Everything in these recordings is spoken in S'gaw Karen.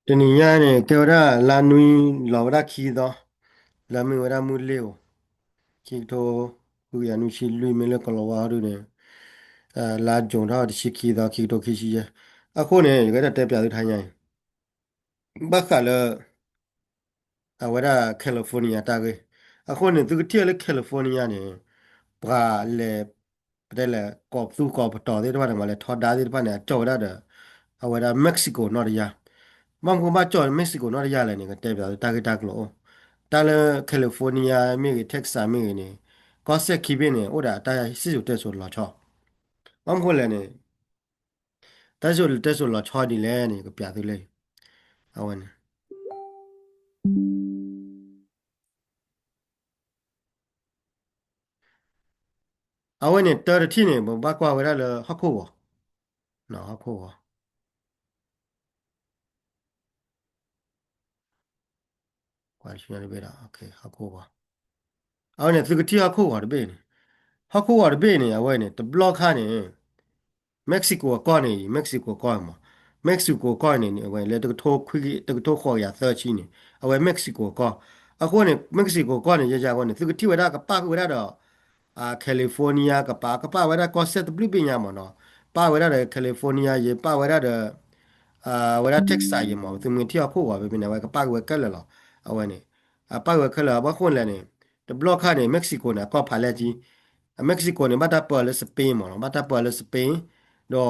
တနံၤညါန့ၣ် ကဲဝဲဒၣ်လါနွံ လီၤဝဲဒၣ်ခံသီ, လၢမ့ၢ်ဝဲဒၣ်မုၢ်လ့ၤဧိၤ, ခံကထိဃုကယၤနွံဆံလွံၢ် မ့ၢ်လၢကီၤလၤဝါဒုန့ၣ်, လါကၠိထီၣ်တဆံခံသီ ခံကထိခံဆံယဲၢ်. အဃိန့ၣ် ယကတဲပၠးသုတဟါညါအံၤ ဘၣ်ဃးလၢ အဝဲဒၣ် California တၢ်ဂ့ၢ်. အဃိန့ၣ် သုကထံၣ်လၢ California န့ၣ် ပှၤလဲၤ ပတဲလဲၤ ကိးပသူကိးပတီၤသ့ၣ်တဖၣ်န့ၣ် ပှၤလဲၤထီဒါသ့ၣ်တဖၣ်န့ၣ် အကၠီၣ်ဝဲဒၣ်ဒီး အဝဲဒၣ် Mexico နီၢ်တယၢ်. ဘၣ်မနုၤဘၣ်ကၠီၣ် Mexico နီၢ်တယၢ်လဲၣ်န့ၣ် ကတဲပၠးသုတၢ်ဂ့ၢ်တၢ်ကျိၤအိၣ်. တၢ်လၢ California မ့ၢ်ဂ့ၤ Texas မ့ၢ်ဂ့ၤန့ၣ် ကီၢ်စဲၣ်ခံဘ့ၣ်န့ၣ် အိၣ်ဒီးတၢ်စံၣ်စိၤတဲစိၤလီၤဆီ. ဘၣ်မနုၤလဲၣ်န့ၣ် တၢ်စံၣ်စိၤတဲစိၤလီၤဆီဒ်လဲၣ်န့ၣ် ကပၠးသုလၢ အဝဲန့ၣ် အဝဲန့ၣ် တၢ်တထံၣ်န့ၣ် ပဘၣ်ကွၢ်ဝဲဒၣ်လၢဟီၣ်ခိၣ်ဂီၤ, ဟီၣ်ခိၣ်ဂီၤ ကွၢ်တဘ့ၣ်ဒီး ဟီၣ်ခိၣ်ဂီၤ. အဝဲန့ၣ် သုကထံၣ်ဟီၣ်ခိၣ်ဂီၤတဘ့ၣ်န့ၣ်, ဟီၣ်ခိၣ်ဂီၤတဘ့ၣ်န့ၣ် အဝဲန့ၣ် တဘျီခါန့ၣ် Mexico အကီၢ်န့ၣ် Mexico အကီၢ်မး, Mexico အကီၢ်န့ၣ် အဝဲလၢတကထိခွံ တကထိဃိးကယၤသၢဆံန့ၣ် အဝဲ Mexico အကီၢ်. အဃိန့ၣ် Mexico အကီၢ်န့ၣ် ယယၤအဃိန့ၣ် သုကထံၣ်ဝဲဒၣ်ကပာ်ဃုာ်ဝဲဒၣ်ဒီး California ကပာ် ကပာ်ဝဲဒၣ်ကီၢ်စဲၣ်တဘျုးဘ့ၣ်ညါမးနီၤ, ပာ်ဝဲဒၣ်ဒီး California ယဲ ပာ်ဝဲဒၣ်ဒီး အဝဲဒၣ် Texas ယဲမး သုမ့ၢ်ထံၣ်ဟီၣ်ခိၣ်ဂီၤဖဲန့ၣ် အဝဲကပာ်ဃုာ်ဝဲခဲလၢာ်လီၤ. အဝဲန့ၣ် အပာ်ဃုာ်ဝဲခဲလၢာ် ဘၣ်ဃိလဲၣ်န့ၣ် တဘျီခါန့ၣ် Mexico န့ၣ် အကီၢ်ဖးလဲၢ်ကံ, Mexico န့ၣ် ဘၣ်တၢ်ပၢလၢ Spain မးနီၤ, ဘၣ်တၢ်ပၢလၢ Spain, ဒီး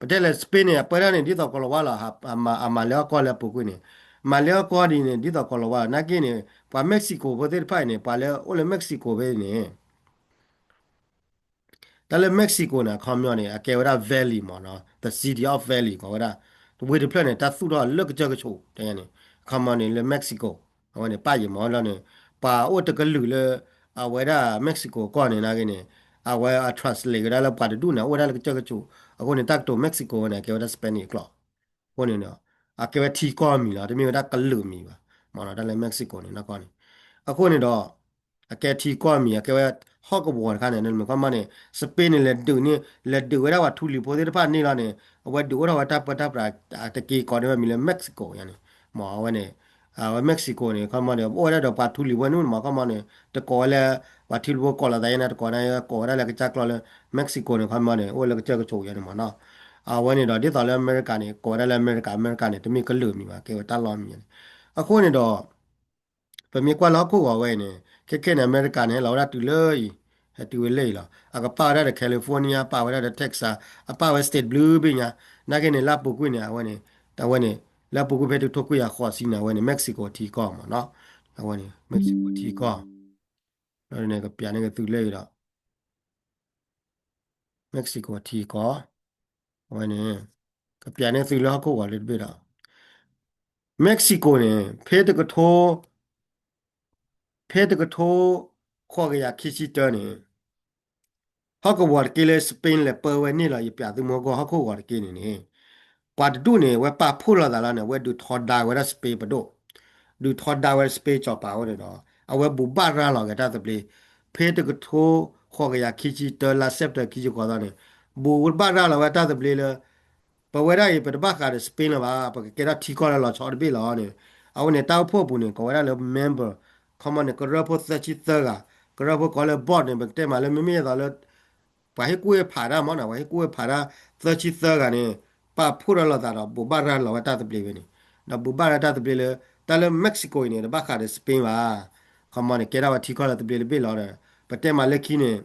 ပတဲလဲၣ် Spain န့ၣ် အပၢတၢ်န့ၣ် ဒ်သိးကီၤလၤဝါလီၤ, အမၤလၢအကီၢ်လၢအပူၤကွံာ်န့ၣ်, မၤလၢအကီၢ်ဒ်န့ၣ် ဒ်သိးကီၤလၤဝါလီၤ. နာ်က့န့ၣ် ပှၤ Mexico ဖိသ့ၣ်တဖၣ်အံၤန့ၣ် ပှၤလၢအိၣ်လၢ Mexico ဖဲန့ၣ် တၢ်လၢ Mexico န့ၣ် အခီပညီန့ၣ် အကဲဝဲဒၣ် valley မးနီၤ, the city of valley ကိးဝဲဒၣ်, တဝ့ၢ်တဖျၢၣ်န့ၣ် တၢ်သူၣ်ထီၣ်လၢကစၢၢ်ကဆိး တန့ၣ်, အခီပညီန့ၣ် လၢ Mexico အဝဲန့ၣ် ပာ်ယဲမးလီၤန့ၣ်, ပှၤအိၣ်တကလုာ်လၢ အဝဲဒၣ် Mexico ကီၢ်န့ၣ် နာ်က့န့ၣ် အဝဲအ translate ကဒါလၢပှၤတဒူၣ်န့ၣ် အိၣ်ဝဲဒၣ်လၢကစၢၢ်ကဆိး, အဃိန့ၣ် တၢ်ကတိၤ Mexico ဝဲန့ၣ် အကဲဝဲဒၣ် Spanish ကျိာ်, အဃိန့ၣ်ဒီး အကဲဝဲထံကီၢ်မံၤလီၤ, တမ့ၢ်ဝဲဒၣ်ကလုာ်မံၤဘၣ်, မ့ၢ်ဒီးတၢ်လၢ Mexico န့ၣ် နီၢ်ကီၢ်န့ၣ်, အဃိန့ၣ်ဒီး အကဲထံကီၢ်မံၤ အကဲဝဲဟီၣ်ကဝီၤတခါန့ၣ် နမ့ၢ်ကွၢ်မးန့ၣ် Spain န့ၣ် လဲၤဒုးန့ၣ် လဲၤဒုးဝဲဒၣ်ပှၤထူလံၤဖိသ့ၣ်တဖၣ်န့ၣ်လီၤန့ၣ် အဝဲဒုးအိၣ်ထီၣ်ဝဲတၢ်ပၢတၢ်ပြး တက့ၤကိးန့ၢ်ဝဲမံၤလၢ Mexico ယါန့ၣ်, မ့ၢ်အဝဲန့ၣ် အဝဲ Mexico န့ၣ် ခီမီန့ၣ် အိၣ်ဝဲဒၣ်ဒီးပှၤထူလံၤဖိန့ၣ် မ့ၢ်ခီမီန့ၣ် တကိးဝဲလၢ ပှၤထူလံၤဖိကိးလိာ်သးယါန့ၣ် တကိးန့ၣ် ကိးဝဲဒၣ်လၢကစၢ်ကျိာ်လၢ Mexico န့ၣ် ခီမီန့ၣ် အိၣ်လၢကစၢၢ်ကဆိးယါန့ၣ်မ့ၢ်နီၤ, အဝဲန့ၣ်ဒီး ဒ်သိးလၢအမဲရကၤန့ၣ် ကိးဝဲဒၣ်လၢအမဲရကၤ အမဲရကၤန့ၣ် တမ့ၢ်ကလုာ်မံၤဘၣ် ကဲဝဲတၢ်လီၢ်မံၤန့ၣ်, အဃိန့ၣ်ဒီး ပမ့ၢ်ကွၢ်လၢဟီၣ်ခိၣ်ဂီၤဝဲအံၤန့ၣ် ခဲခဲန့ၣ် အမဲရကၤန့ၣ် ဟဲလီၤဝဲဒၣ်တုၤလၢအံၤ, ဟဲတုၤဝဲလၢအံၤလီၤ. အကပာ်ဝဲဒၣ်ဒီး California ပာ်ဝဲဒၣ်ဒီး Texas အပာ်ဝဲ state ဘျုးဘ့ၣ်ညါ, နာ်က့န့ၣ် လၢအပူၤကွံာ်န့ၣ် အဝဲန့ၣ်, အဝဲန့ၣ် လၢအပူၤကွံာ်ဖဲတကထိခွံကယၤဃိးဆံန့ၣ် အဝဲန့ၣ် Mexico ထံကီၢ်မ့ၢ်နီၤ, အဝဲန့ၣ် Mexico ထံကီၢ်, ဒီးန့ၣ်ကပျးန့ၢ်က့ၤသုလၢအံၤဒီး Mexico ထံကီၢ်, အဝဲန့ၣ် ကပျးန့ၢ်သုလၢဟီၣ်ခိၣ်ဂီၤလၢတဘ့ၣ်ဒီး Mexico န့ၣ် ဖဲတကထိ ဖဲတကထိ ဃိးကယၤခံဆံတၢန့ၣ် ဟီၣ်ကဝီၤတက့ၢ်လၢ Spain လဲၤပၢဝဲန့ၣ်လီၤ. ယပျးသုမ့ၢ်ကွၢ်ဟီၣ်ခိၣ်ဂီၤတက့ၢ်န့ၣ်န့ၣ် ပှၤတဒူၣ်န့ၣ် အဝဲပာ်ဖှိၣ်လိာ်သးလီၤန့ၣ် အဝဲဒုးထီဒါဝဲဒၣ် Spain ပဒိၣ်, ဒုးထီဒါဝဲ Spain စီၤပၤအိၣ်န့ၣ်ဒီး အဝဲဘူးဘၣ်ရၤလီၤက့ၤတၢ်သဘျ့, ဖဲတကထိ ဃိးကယၤခံဆံတၢ လါ September ခံဆံဃိးသီန့ၣ် ဘူးဘၣ်ရၤလီၤဝဲတၢ်သဘျ့လၢ ပဝဲဒၣ်အံၤ ပတဘၣ်ဃးဒီး Spain လၢၤဘၣ်, ပကကဲထီၣ်ထံကီၢ်လၢလီၤဆီတဘ့ၣ်လီၤန့ၣ်, အဝဲန့ၣ် တၢ်အိၣ်ဖှိၣ်အပူၤန့ၣ် ကိးဝဲဒၣ်လၢ member ခီမီန့ၣ် ကရၢဖိသၢဆံသၢဂၤ, ကရၢဖိကိးလၢ board န့ၣ် ပကတဲမးလၢမ့မ့ၢ်ယသိးလၢ ပှၤဟ့ၣ်ကူၣ်ဟ့ၣ်ဖးတၢ်မ့ၢ်နီၤ, ပှၤဟ့ၣ်ကူၣ်ဟ့ၣ်ဖးတၢ် သၢဆံသၢဂၤန့ၣ် ပာ်ဖှိၣ်ထီၣ်လိာ်သးဒီး ဘူးဘၣ်ရၤလီၤဝဲတၢ်သဘျ့ဝဲန့ၣ်, ဒီးဘူးဘၣ်ရၤတၢ်သဘျ့လၢ တၢ်လၢ Mexico အံၤန့ၣ် တဘၣ်ဃးဒီး Spain ဘၣ်, ခီမီန့ၣ် ကဲထီၣ်ဝဲထံကီၢ်လၢသဘျ့တဘ့ၣ်လီၤဒီး ပတဲမးလၢခံန့ၣ်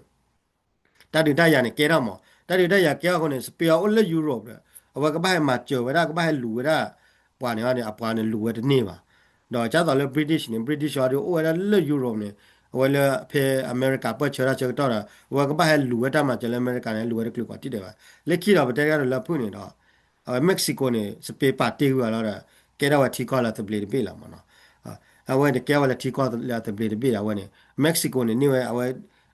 တၢ်ဒုးတၢ်ယၤန့ၣ်ကဲထီၣ်မး, တၢ်ဒုးတၢ်ယၤကဲထီၣ်အဃိန့ၣ် Spain အီၤအိၣ်လၢ Europe ဒီး အဝဲကဘၣ်ဟဲမၤစၢၤဝဲဒၣ် ကဘၣ်ဟဲလူၤဝဲဒၣ် ပှၤန့ၣ်န့ၣ် အပှၤန့ၣ်လူၤဝဲတန့ၢ်ဘၣ်, ဒီးဒ်သိးလၢ British န့ၣ် British အီၤဒုးအိၣ်ဝဲဒၣ်လၢ Europe န့ၣ် အဝဲလၢဖဲအမဲရကၤပၢၢ်ဆၢတၢ်ဆၢကတီၢ်ဒီး အဝဲကဘၣ်ဟဲလူၤဝဲတၢ်မၤစၢၤလၢအမဲရကၤန့ၣ် လူၤဝဲတချုးပှၤထံၣ်ဒံးဘၣ်, လၢခံဒီးပတဲတၢ်ဒီးလၢဖုၣ်န့ၣ်ဒီး အဝဲ Mexico န့ၣ် Spain ပာ်တ့ၢ်ကွံာ်အီၤလီၤဒီး ကဲထီၣ်ဝဲထံကီၢ်လၢသဘျ့တဘ့ၣ်လီၤမ့ၢ်နီၤ, အဝဲန့ၣ်ကဲဝဲလၢထံကီၢ်လၢသဘျ့တဘ့ၣ်ဒီး အဝဲန့ၣ် Mexico န့ၣ် န့ၢ်ဝဲအဝဲ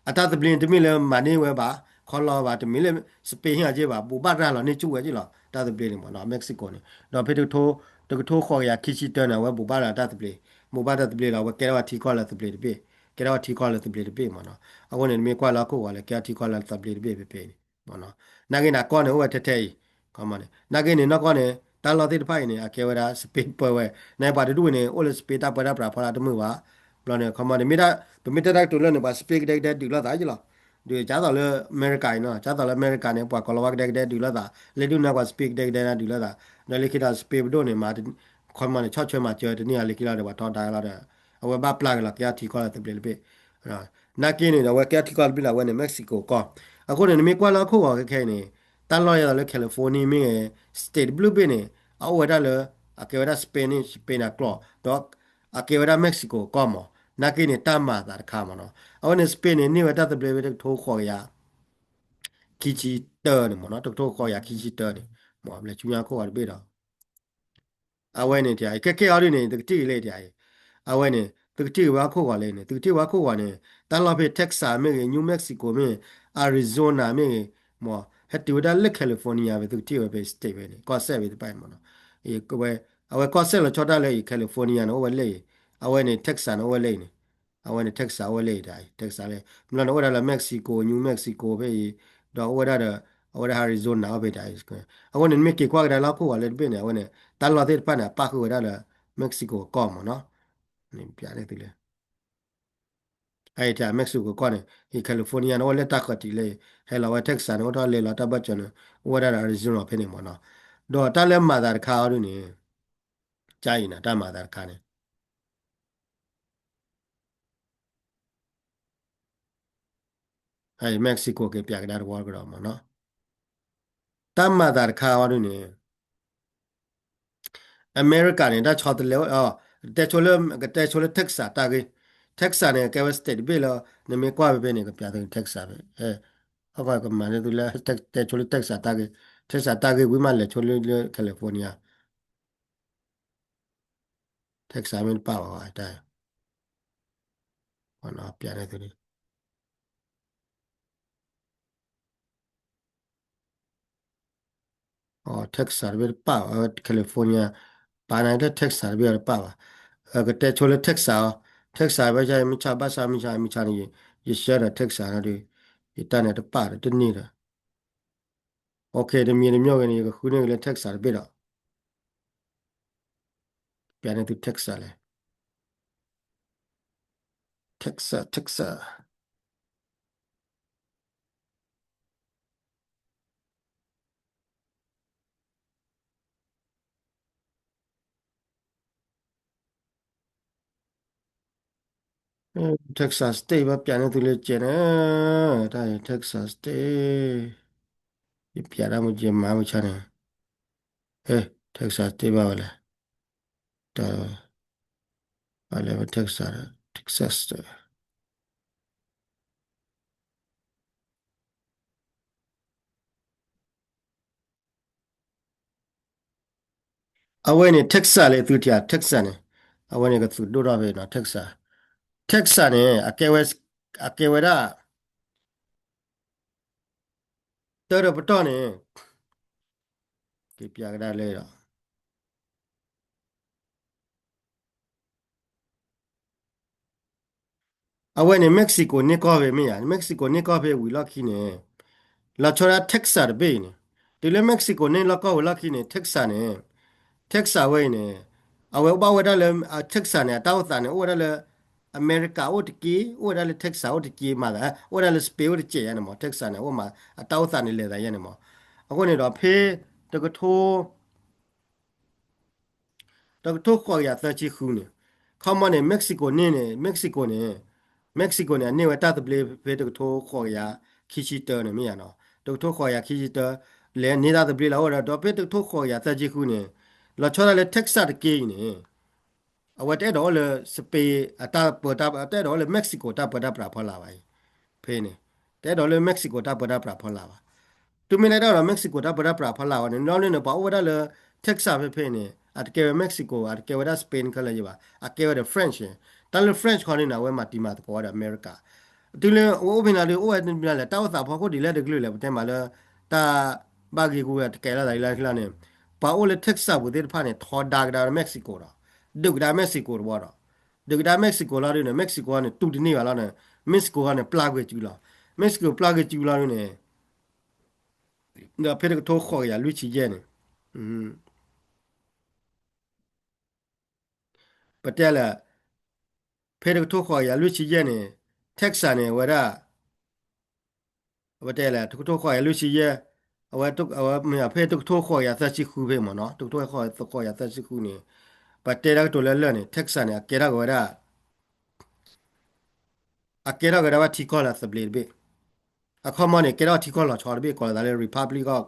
အတၢ်သဘျ့န့ၣ်တမ့ၢ်လၢမၤန့ၢ်ဝဲဘၣ် ခီလီၤဘၣ် တမ့ၢ်လၢ Spain ဟ့ၣ်အီၤက့ဘၣ် ဘူးဘၣ်ရၤလီၤန့ၢ်ဆူၣ်ဝဲက့လီၤ တၢ်သဘျ့န့ၣ်မ့ၢ်နီၤ Mexico န့ၣ်, ဒီးဖဲတကထိ တကထိဃိးကယၤခံဆံတၢန့ၣ် အဝဲဘူးဘၣ်ရၤတၢ်သဘျ့, ဘူးဘၣ်တၢ်သဘျ့ဒီး အဝဲကဲထီၣ်ဝဲထံကီၢ်လၢသဘျ့တဘ့ၣ်, ကဲထီၣ်ဝဲထံကီၢ်လၢသဘျ့တဘ့ၣ်မ့ၢ်နီၤ, အဃိန့ၣ် နမ့ၢ်ကွၢ်လၢဟီၣ်ခိၣ်ဂီၤလၢကဲထီၣ်ထံကီၢ်လၢသဘျ့တဘ့ၣ်ဖဲဖဲန့ၣ် နာ်က့န့ၣ် အကီၢ်န့ၣ် အိၣ်ဝဲထဲထဲအံၤ, နာ်က့န့ၣ် နီၢ်ကီၢ်န့ၣ် တၢ်လီၢ်သ့ၣ်တဖၣ်အံၤန့ၣ် အကဲဝဲဒၣ် Spain ပၢဝဲ, နပှၤတဒူၣ်န့ၣ် အိၣ်လၢ Spain တၢ်ပၢတၢ်ပြးဖီလာ်တမုာ်ဘၣ်. ဘျီန့ၣ် ခီမီန့ၣ် မ့ၢ်ဒၣ် ပမ့ၢ်တဲတၢ်ကတိၤလၢန့ၣ် ပှၤ Spain ကဒဲကဒဲဒုးလိာ်သးယလီၤ. ဒုးကသိးလၢအမဲရကၤအံၤနီၤ, ကသိးလၢအမဲရကၤန့ၣ် ပှၤကိးလီၤဝါကဒဲကဒဲဒုးလိာ်သး, လၢဒုၣ်နၢ်ပှၤ Spain ကဒဲကဒဲဒုးလိာ်သး, ဒီးလၢခံဒီး Spain ပဒိၣ်န့ၣ် မၤ ခီမီန့ၣ် ဆီၣ်ထွဲမၤစၢၤတန့ၢ်အီၤလၢခံလီၤဒီး ပှၤထီဒါလီၤဒီး အဝဲဘၣ်ပျၢ်က့ၤလီၤ ကဲထီၣ်ထံကီၢ်လၢသဘျ့တဘ့ၣ် နာ်က့န့ၣ်ဒီး အဝဲကဲထံကီၢ်တဘ့ၣ်လၢအဝဲန့ၣ် Mexico ကီၢ်. အဃိန့ၣ် နမ့ၢ်ကွၢ်လၢဟီၣ်ခိၣ်ဂီၤခဲခဲအံၤန့ၣ် တၢ်လီၢ်ယဲသိးလၢ California မ့ၢ်ဂ့ၤ state တဘျုးဘ့ၣ်န့ၣ် အအိၣ်ဝဲဒၣ်လၢ အကဲဝဲဒၣ် Spain န့ၣ် Spain အကျိာ် ဒီးအကဲဝဲဒၣ် Mexico ကီၢ်မး. နာ်က့န့ၣ် တၢ်မၤအသးတခါမးနီၤ. အဝဲန့ၣ် Spain န့ၣ် န့ၢ်ဝဲတၢ်သဘျ့ဖဲတကထိဃိးကယၤ ခံဆံတၢန့ၣ်မးနီၤ, တကထိဃိးကယၤခံဆံတၢန့ၣ် မ့ၢ်လဲၤဆူညါဟီၣ်ခိၣ်ဂီၤတဘ့ၣ်ဒီး အဝဲန့ၣ်တယၤအံၤ ခဲကဲအီၤဒ်န့ၣ် တကထံၣ်က့ၤလၢတယၤအံၤ, အဝဲန့ၣ် တကထံၣ်က့ၤဝဲဟီၣ်ခိၣ်ဂီၤလၢန့ၣ် တကထံၣ်ဝဲဟီၣ်ခိၣ်ဂီၤန့ၣ် တၢ်လီၢ်ဖဲ Texas မ့ၢ်ဂ့ၤ New Mexico မ့ၢ်ဂ့ၤ Arizona မ့ၢ်ဂ့ၤ မ့ၢ်ဟဲတုၤဝဲဒၣ်လၢ California ဖဲ တကထံၣ်ဝဲဖဲ state ဖဲန့ၣ် ကီၢ်စဲၣ်ဖဲတဖၣ်န့ၣ်မးနီၤ. အဝဲ အဝဲကီၢ်စဲၣ်လီၤဆီတၢ်လၢအံၤ California န့ၣ် အိၣ်ဝဲလၢအံၤ, အဝဲန့ၣ် Texas န့ၣ် အိၣ်ဝဲလၢအံၤန့ၣ် အဝဲန့ၣ် Texas အိၣ်ဝဲလၢအံၤတၢ်အံၤ Texas လၢ ဘျီန့ၣ် အိၣ်ဝဲဒၣ်လၢ Mexico New Mexico ဖဲအံၤ, ဒီးအိၣ်ဝဲဒၣ်ဒီး အဝဲဒၣ် Arizona အိၣ်ဖဲတၢ်အံၤ. အဃိန့ၣ် နမ့ၢ်က့ၤကွၢ်ကဒါလၢဟီၣ်ခိၣ်ဂီၤလၢတဘ့ၣ်န့ၣ် အဝဲန့ၣ် တၢ်လီၢ်သ့ၣ်တဖၣ်န့ၣ် အပၣ်ဃုာ်ဝဲဒၣ်လၢ Mexico ကီၢ်မးနီၤ. နပျးန့ၣ်သုလၢ အအံၤတၢ် Mexico ကီၢ်န့ၣ် အံၤ California န့ၣ် အိၣ်လၢတၢ်ဃၢၤတံၢ်လၢ ဟဲလီၤဝဲ Texas န့ၣ် အိၣ်ထီၣ်လဲၤလီၤတၢ်ဘၢၣ်စၢၤန့ၣ် အိၣ်ဝဲဒၣ်ဒီး Arizona ဖဲန့ၣ်မးနီၤ. ဒီးတၢ်လၢမၤသးတခါအီၤဒ်န့ၣ် ကါအံၤနၤ တၢ်မၤသးတခါန့ၣ် အံၤ Mexico က့ၤပျးကဒါတဝီကဒီးမးနီၤ. တၢ်မၤသးတခါအီၤဒ်န့ၣ် အမဲရကၤန့ၣ် တၢ်ဆီတလဲ တဲဆိလၢ ကတဲဆိလၢ Texas တၢ်ဂ့ၢ်, Texas န့ၣ် ကဲဝဲ state တဘ့ၣ်လၢ နမ့ၢ်ကွၢ်ဖဲဖဲန့ၣ် ကပျးသု Texas ဖဲ ဟီၣ်ကီၢ်ကမၤန့ၢ်သုလၢ တဲဆိလၢ Texas တၢ်ဂ့ၢ်, Texas တၢ်ဂ့ၢ်ဝံၤမးလဲၤဆိလၢ California, Texas မ့ၢ်တပၣ်ဘၣ်တၢ် ပျးန့ၢ်သု Texas တဘ့ၣ်တပၣ်ဘၣ်, California ပာ်နၤလၢ Texas တဘ့ၣ်အီၤတပၣ်ဘၣ်. ကတဲဆိလၢ Texas အီၤ, Texas ဘၣ်ဆၣ်မုၢ်ဆါ ဘၣ်ဆၣ်မုၢ်ဆါ မုၢ်ဆါန့ၣ် ယဆှၢဒီး Texas ဒီး ယတၢ်န့ၣ်တပၣ်ဒီးတန့ၢ်ဒီး OK တမံၤတမံၤဂ့ၤန့ၣ် ယကဃုန့ၢ်က့ၤလၢ Texas တဘ့ၣ်ဒီး ပျးန့ၢ်သု Texas လဲၣ်, Texas, Texas. Texas State ဘၣ်ပျးန့ၢ်သုလၢကဲန့ၣ်, တၢ် Texas State ယပျးတၢ်မုၢ်ကဲမၤမုၢ်ဆါန့ၣ်, Texas State ဘၣ်ဝဲလဲၣ်, တၢ် ဘၣ်လဲၣ် Texas, Texas State. အဝဲန့ၣ် Texas လၢသုထံၣ် Texas န့ၣ်, အဝဲန့ၣ်ကသုးဒိၣ်ထီၣ်ဖဲနီၤ Texas, Texas န့ၣ် အကဲဝဲ, အကဲဝဲဒၣ် တၢ်ဒီးပတီၢ်န့ၣ် က့ၤပျးကဒါလၢဒီး အဝဲန့ၣ် Mexico န့ၢ်ကီၢ်ဖဲမ့ၢ်ဧါ, Mexico န့ၢ်ကီၢ်ဖဲဝံၤလီၢ်ခံန့ၣ်, လီၤဆီဒၣ် Texas တဘ့ၣ်အံၤန့ၣ်, တုၤလၢ Mexico န့ၢ်လီၢ်ကီၢ်ဝံၤလီၢ်ခံန့ၣ် Texas န့ၣ်, Texas ဝဲအံၤန့ၣ်, အဝဲဘၣ်အိၣ်ဝဲဒၣ်လၢ Texas န့ၣ် အတၢ်အိၣ်သးန့ၣ် အိၣ်ဝဲဒၣ်လၢ အမဲရကၤအိၣ်တက့ၢ်, အိၣ်ဝဲဒၣ်လၢ Texas အိၣ်တက့ၢ်မးသး, အိၣ်ဝဲဒၣ်လၢ Spain အိၣ်တက့ၢ်ယါန့ၣ်မး, Texas န့ၣ် အိၣ်မး အတၢ်အိၣ်သးန့ၣ်လဲၤသးယါန့ၣ်မး. အဃိန့ၣ်ဒီး ဖဲတကထိ တကထိဃိးကယၤသၢဆံဃုန့ၣ်, ခီမီန့ၣ် Mexico န့ၢ်န့ၣ် Mexico န့ၣ်, Mexico န့ၣ် အန့ၢ်ဝဲတၢ်သဘျ့ဖဲတကထိဃိးကယၤခံဆံတၢန့ၣ်မ့ၢ်ဧါနီၤ, တကထိဃိးကယၤခံဆံတၢ, လဲၤန့ၢ်တၢ်သဘျ့လီၤအိၣ်ဒီး ဒီးဖဲတကထိဃိးကယၤသၢဆံဃုန့ၣ်, လီၤဆီဒၣ်လၢ Texas တက့ၢ်အံၤန့ၣ် အဝဲတအဲၣ်ဒိးအိၣ်လၢ Spain အတၢ်ပၢတၢ် တအဲၣ်ဒိးအိၣ်လၢ Mexico တၢ်ပၢတၢ်ပြးဖီလာ်ဘၣ်အံၤ, ဖဲန့ၣ်, တအဲၣ်ဒိးလၢ Mexico တၢ်ပၢတၢ်ပြးဖီလာ်ဘၣ်. တုၤမ့ၢ်လၢတအဲၣ်ဒိး Mexico တၢ်ပၢတၢ်ပြးဖီလာ်ဝဲန့ၣ် လီၤန့ၣ်န့ၣ် ပှၤအိၣ်ဝဲဒၣ်လၢ Texas ဖဲဖဲန့ၣ် အတကဲဝဲ Mexico အတကဲဝဲဒၣ် Spain ခဲလၢာ်ယဘၣ်, အကဲဝဲဒီး French, တၢ်လၢ French ခီန့ၣ်န့ၣ် အဝဲမၤတံၤမၤသကိးဝဲဒီးအမဲရကၤ တုၤလၢအဝဲအိၣ်ဖဲန့ၣ်ဒီး အိၣ်ဝဲတမံၤလၢ် တၢ်အိၣ်သးဖီခိၣ်ဒ်လဲၣ်တကလုာ်လဲၣ် ပတဲမးလၢ တၢ်ဘၣ်ဂ့ၤဂူၤတကဲလီၤသးလၢ်လၢ်န့ၣ်, ပှၤအိၣ်လၢ Texas ပူၤသ့ၣ်တဖၣ်န့ၣ် ထီဒါကဒါ Mexico ဒီး ဒုးကဒါ Mexico တဘီဒီး, ဒုးကဒါ Mexico လီၤဒုးန့ၣ် Mexico န့ၣ် တူၢ်တန့ၢ်ဘၣ်လီၤန့ၣ် Mexico န့ၣ် ပျၢ်ကွံာ်စုလီၤ, Mexico ပျၢ်ကွံာ်စုလီၤဒုးန့ၣ် ဒီးဖဲတကထိဃိးကယၤလွံၢ်ဆံယဲၢ်န့ၣ်, ပတဲလဲၣ် ဖဲတကထိဃိးကယၤလွံၢ်ဆံယဲၢ်န့ၣ် Texas န့ၣ် အဝဲဒၣ် ပတဲလဲၣ် တကထိဃိးကယၤလွံၢ်ဆံယဲၢ်, အဝဲ အဝဲမ့ၢ်ဖဲတကထိဃိးကယၤသၢဆံဃုဖဲမ့ၢ်နီၤ, တကထိဃိးကယၤသၢဆံဃုန့ၣ် ပတဲတၢ်ကတိၤလၢလၢၢ်န့ၣ် Texas န့ၣ် အကဲထီၣ်က့ၤဝဲဒၣ် အကဲထီၣ်က့ၤဝဲဒၣ်ထံကီၢ်လၢအသဘျ့တဘ့ၣ်, အခီပညီန့ၣ် ကဲထီၣ်ထံကီၢ်လီၤဆီတဘ့ၣ် ကိးလီၤသးလၢ Republic of,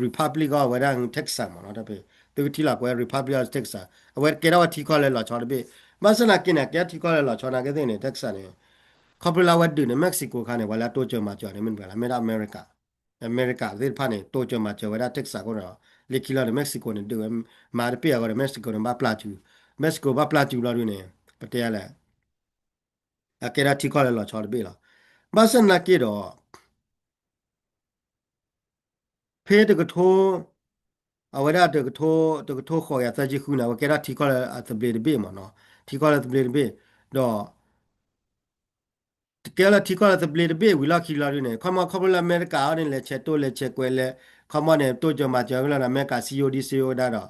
Republic of ဝဲဒၣ် Texas မ့ၢ်နီၤ, တၢ်ဖဲ သုကထံၣ်လီၤကွဲ Republic of Texas အဝဲကဲထီၣ်ဝဲထံကီၢ်လၢလီၤဆီတဘ့ၣ်, ဘၣ်ဆၣ်သနာ်က့န့ၣ် ကဲထီၣ်ထံကီၢ်လၢလီၤဆီနာ်က့သ့ၣ်န့ၣ် Texas န့ၣ် ခီဖျိလၢအဝဲဒုးန့ၣ် Mexico ခါန့ၣ် ပှၤလၢအတိစၢၤမၤစၢၤန့ၣ် မ့ၢ်တပှဲၤလၢ မ့ၢ်ဒၣ်အမဲရကၤ အမဲရကၤသ့ၣ်တဖၣ်န့ၣ် တိစၢၤမၤစၢၤဝဲဒၣ် Texas အဃိဒီး လၢခံလီၤန့ၣ် Mexico န့ၣ် ဒုးဝဲ မၤတပ့ၢ်အဂီၢ်ဒီး Mexico န့ၣ် ဘၣ်ပျၢ်စု, Mexico ဘၣ်ပျၢ်စုဘျီဒုန့ၣ် ပတဲလဲၣ် အကဲထီၣ်ထံကီၢ်လၢလီၤဆီတဘ့ၣ်လီၤ. ဘၣ်ဆၣ်သနာ်က့ဒီး ဖဲတကထိ အဝဲဒၣ်တကထိ တကထိဃိးကယၤသၢဆံဃုန့ၣ် အဝဲကဲထီၣ်ထံကီၢ်လၢအသဘျ့တဘ့ၣ်မ့ၢ်နီၤ, ထံကီၢ်လၢသဘျ့တဘ့ၣ်, ဒီး တကဲလၢထံကီၢ်လၢသဘျ့တဘ့ၣ်ဝံၤလီၢ်ခံလီၤဒုန့ၣ် ခီမီခီဖျိလၢအမဲရကၤအီၤန့ၣ် လဲၤဆဲးတိလဲၤဆဲးကွဲးလဲၤ ခီမီန့ၣ် တိစၢၤမၤစၢၤဝဲလၢအမဲရကၤ စံယိဒံစံယိဝဲဒၣ်ဒီး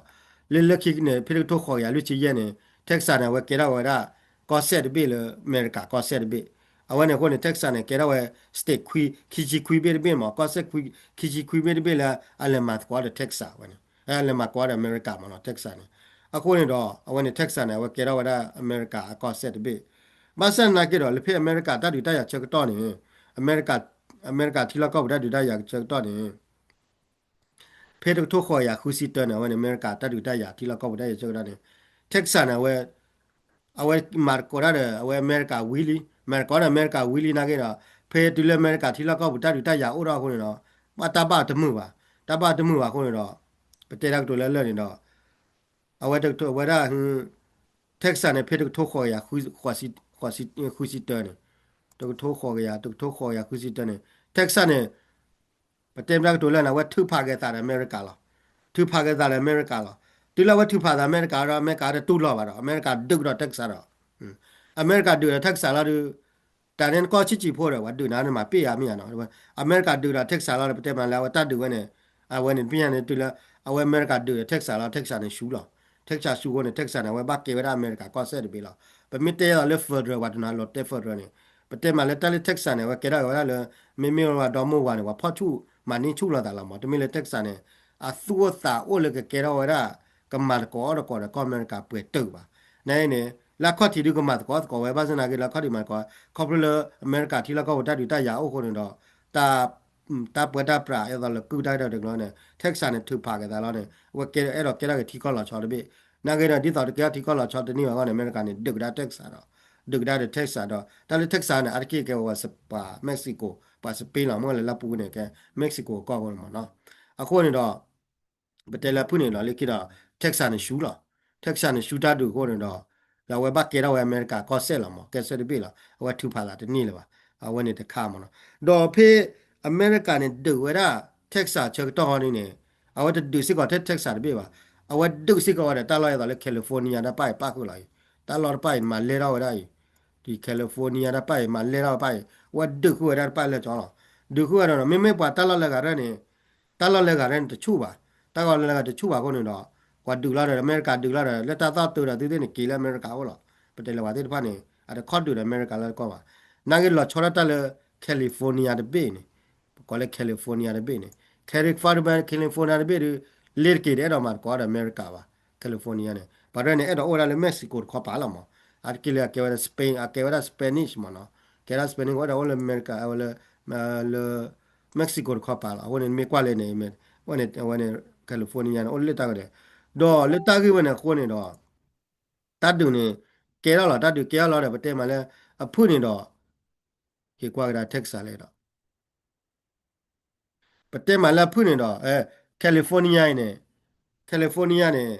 လၢလၢခံန့ၣ် ဖဲတကထိဃိးကယၤလွံၢ်ဆံယဲၢ်န့ၣ် Texas န့ၣ် အဝဲကဲထီၣ်ဝဲဒၣ် ကီၢ်စဲၣ်တဘ့ၣ်လၢအမဲရကၤကီၢ်စဲၣ်တဘ့ၣ်, အဝဲန့ၣ်အဃိန့ၣ် Texas န့ၣ် ကဲထီၣ်ဝဲ state ခွံ ခံဆံခွံဘ့ၣ်တဘ့ၣ်မ့ၢ် ကီၢ်စဲၣ်ခွံ ခံဆံခွံဘ့ၣ်တဘ့ၣ်လၢအလဲၤမၤသကိးဒီး Texas ဝဲန့ၣ် အလဲၤမၤသကိးဒီးအမဲရကၤမ့ၢ်နီၤ Texas န့ၣ်, အဃိန့ၣ်ဒီး အဝဲန့ၣ် Texas န့ၣ် အဝဲကဲထီၣ်ဝဲဒၣ်အမဲရကၤအကီၢ်စဲၣ်တဘ့ၣ်, ဘၣ်ဆၣ်သနာ်က့ဒီး လၢဖဲအမဲရကၤတၢ်ဒုးတၢ်ယၤဆၢကတီၢ်န့ၣ် အမဲရကၤ အမဲရကၤထံလီၢ်ကီၢ်ပူၤတၢ်ဒုးတၢ်ယၤဆၢကတီၢ်န့ၣ် ဖဲတကထိဃိးကယၤဃုဆံတၢန့ၣ် အဝဲန့ၣ် အမဲရကၤတၢ်ဒုးတၢ်ယၤထံလီၢ်ကီၢ်ပူၤတၢ်ယၤဆၢကတီၢ်န့ၣ် Texas န့ၣ် အဝဲ အဝဲမၤသကိးတၢ်ဒီး အဝဲအမဲရကၤဝံၤလံ, မၤသကိးဒီးအမဲရကၤဝံၤလံနာ်က့ဒီး ဖဲတုၤလၢအမဲရကၤထံလီၢ်ကီၢ်ပူၤတၢ်ဒုးတၢ်ယၤအိၣ်ထီၣ်အဃိန့ၣ်ဒီး ဘၣ်တၢ်ဘၣ်တမုာ်ဘၣ်, တၢ်ဘၣ်တမုာ်ဘၣ်အဃိန့ၣ်ဒီး ပတဲတၢ်ကတိၤလၢလၢၢ်န့ၣ်ဒီး အဝဲတကထိ အဝဲဒၣ် Texas န့ၣ် ဖဲတကထိဃိးကယၤ ဃုဆံတၢန့ၣ်, တကထိဃိးကယၤ တကထိဃိးကယၤဃုဆံတၢန့ၣ် Texas န့ၣ် ပတဲမ့ၢ်တၢ်ကတိၤလၢန့ၣ် အဝဲထုးဖးက့ၤသးဒီးအမဲရကၤလီၤ. ထုးဖးက့ၤသးဒီးအမဲရကၤလီၤ. တုၤလၢအဝဲထုးဖးသးအမဲရကၤဒီး အမဲရကၤတတူၢ်လိာ်ဘၣ်ဒီး အမဲရကၤဒုးကဒီး Texas ဒီး အမဲရကၤဒုးဒီး Texas လီၤဒုး တၢ်န့ၣ်ကီၢ်ဆံးဆံးဖိဒီး ပှၤဒုးနၤန့ၣ်မၤပ့ၢ်ယၤမ့ၢ်ယၤနီၤ. အမဲရကၤဒုးဒီး Texas လီၤဒီး ပတဲမ့ၢ်လၢအဝဲတၢ်ဒုးဝဲန့ၣ် အဝဲန့ၣ် တပ့ၢ်ညါန့ၣ် တုၤလၢ အဝဲအမဲရကၤဒုးဒီး Texas လီၤ Texas န့ၣ် ရှုံးလီၤ. Texas ရှုံးအဃိန့ၣ် Texas န့ၣ် အဝဲဘၣ်ကဲဝဲဒၣ်အမဲရကၤကီၢ်စဲၣ်တဘ့ၣ်လီၤ. ပမ့ၢ်တဲလီၤလၢ federal ပှၤတနီၤလီၤတဲ federal န့ၣ် ပတဲမ့ၢ်လၢတၢ်လၢ Texas န့ၣ် အဝဲကဲထီၣ်က့ၤဝဲဒၣ်လၢ မ့မ့ၢ်ဝဲဒီမါဝၤန့ၣ် ပှၤဖီၣ်ဆူၣ်မၤန့ၢ်ဆူၣ်လိာ်သးလီၤမး. တမ့ၢ်လၢ Texas န့ၣ် အသူၣ်အိၣ်သးအိၣ်လၢကကဲထီၣ်ဝဲဒၣ် ကမၤသကိးအီၣ်သကိးဒီးကီၢ်အမဲရကၤပှဲၤတၢၢ်ဘၣ်. နာ်က့န့ၣ် လၢအခီၣ်ထံးဒုးကမၤသကိးအီၣ်သကိးဝဲ ဘၣ်ဆၣ်သနာ်က့လၢအခီၣ်ထံးမၤသကိး ခီဖျိလၢအမဲရကၤထံလီၢ်ကီၢ်ပူၤတၢ်ဒုးတၢ်ယၤအိၣ်အဃိန့ၣ်ဒီး တၢ် တၢ်ပၢတၢ်ပြး အဲၣ်ဒိးလၢကုၢ်တၢ်အဲၣ်ဒိးတကျိၤန့ၣ် Texas န့ၣ် ထုးဖးက့ၤသးလီၤန့ၣ် အဝဲကဲအဲၣ်ဒိးကဲထီၣ်က့ၤထံကီၢ်လီၤဆီတဘ့ၣ်. နာ်က့ဒီး ဒ်သိးတကဲထီၣ်ထံကီၢ်လီၤဆီတန့ၢ်ဘၣ်အဂီၢ်န့ၣ် အမဲရကၤန့ၣ် ဒုးကဒါ Texas ဒီး ဒုးကဒါဒီး Texas ဒီး တၢ်လၢ Texas န့ၣ် အါတက့ၢ်ကဲဝဲပှၤ Mexico ပှၤ Spain လီၤ မ့ၢ်လၢလၢပူၤန့ၣ် ကဲ Mexico အကီၢ်အဃိန့ၣ်မးနီၤ. အဃိန့ၣ်ဒီး ပတဲလၢဖုၣ်န့ၣ်ဒီး လၢခံဒီး Texas န့ၣ် ရှုံးလီၤ. Texas န့ၣ် ရှုံးတၢ်ဒုးအဃိန့ၣ်ဒီး ဒီးအဝဲဘၣ်ကဲထီၣ်ဝဲအမဲရကၤကီၢ်စဲၣ်လီၤမး ကီၢ်စဲၣ်တဘ့ၣ်လီၤ. အဝဲထုးဖးသးတန့ၢ်လၢၤဘၣ်. အဝဲန့ၣ်တခါမးနီၤ. ဒီးဖဲအမဲရကၤန့ၣ် ဒုးဝဲဒၣ် Texas ဆၢကတီၢ်ဟီဒ်န့ၣ် အဝဲတဒုးစ့ၢ်ကီးထဲ Texas တဘ့ၣ်ဘၣ်. အဝဲဒုးစ့ၢ်ကီးဝဲဒီးတၢ်လီၢ်အသိးလၢ California တၢ်ပၢ်အံၤပၣ်ဃုာ်လီၤအံၤ တၢ်လီၢ်တပၢ်အံၤမၤလဲၢ်ထီၣ်ဝဲဒၣ်အံၤ ဒ် California တၢ်ပၢ်အံၤမၤလဲၢ်ထီၣ်ဝဲပၢ်အံၤ အဝဲဒုးဃုာ်ဝဲဒၣ်တပၢ်လၢကၠီလီၤ. ဒုးဃုာ်ဝဲဒီး မ့မ့ၢ်ပှၤတၢ်လီၢ်လၢဂၤရဲၣ်န့ၣ် တၢ်လီၢ်လၢဂၤရဲၣ်န့ၣ် တဆူၣ်ဘၣ်. တၢ်ဂီၤလၢဂၤတဆူၣ်ဘၣ်အဃိန့ၣ်ဒီး ပှၤဒုးလီၤဒီး အမဲရကၤဒုးလီၤဒီး လၢတၢ်သီၣ်တုၤဒီးသုသ့ၣ်န့ၣ် က့ၤလၢအမဲရကၤအိၣ်လီၤ. ပတဲလၢပှၤသ့ၣ်တဖၣ်န့ၣ် အတခီဒုးဒီးအမဲရကၤလၢကီၢ်ဘၣ်. နာ်က့လီၤဆီဒၣ်တၢ်လၢ California တဘ့ၣ်န့ၣ် ပကိးလၢ California တဘ့ၣ်န့ၣ် California California တဘ့ၣ်ဒီး လ့ၤတက့ၤဒီးအဲၣ်ဒိးမၤသကိးဒီးအမဲရကၤဘၣ်. California န့ၣ် ပှၤရဲၣ်န့ၣ် အဲၣ်ဒိးအိၣ်ဝဲဒၣ်လၢ Mexico တခီပၤလီၤမး. အါတက့ၢ်လၢအကဲဝဲဒၣ် Spain အကဲဝဲဒၣ် Spanish မးနီၤ. ကဲဒၣ် Spanish ဝဲဒၣ်အိၣ်လၢအမဲရကၤ အဝဲလၢ လၢ Mexico တခီပၤလီၤ. အဃိန့ၣ် မ့ၢ်ကွၢ်လၢန့ၣ် ဝဲန့ၣ် အဝဲန့ၣ် California န့ၣ် အိၣ်လၢတၢ်ဝဲဒီး ဒီးလၢတၢ်ဂ့ၢ်ဝဲန့ၣ်အဃိန့ၣ်ဒီး တၢ်ဒုးန့ၣ် ကဲထီၣ်လီၤ တၢ်ဒုးကဲထီၣ်လီၤဒီး ပတဲမးလၢ အဖုၣ်န့ၣ်ဒီး ဟ့ၣ်ကွၢ်ကဒါ Texas လဲၣ်ဒီး ပတဲမးလၢအဖုၣ်န့ၣ်ဒီး California အံၤန့ၣ် California န့ၣ်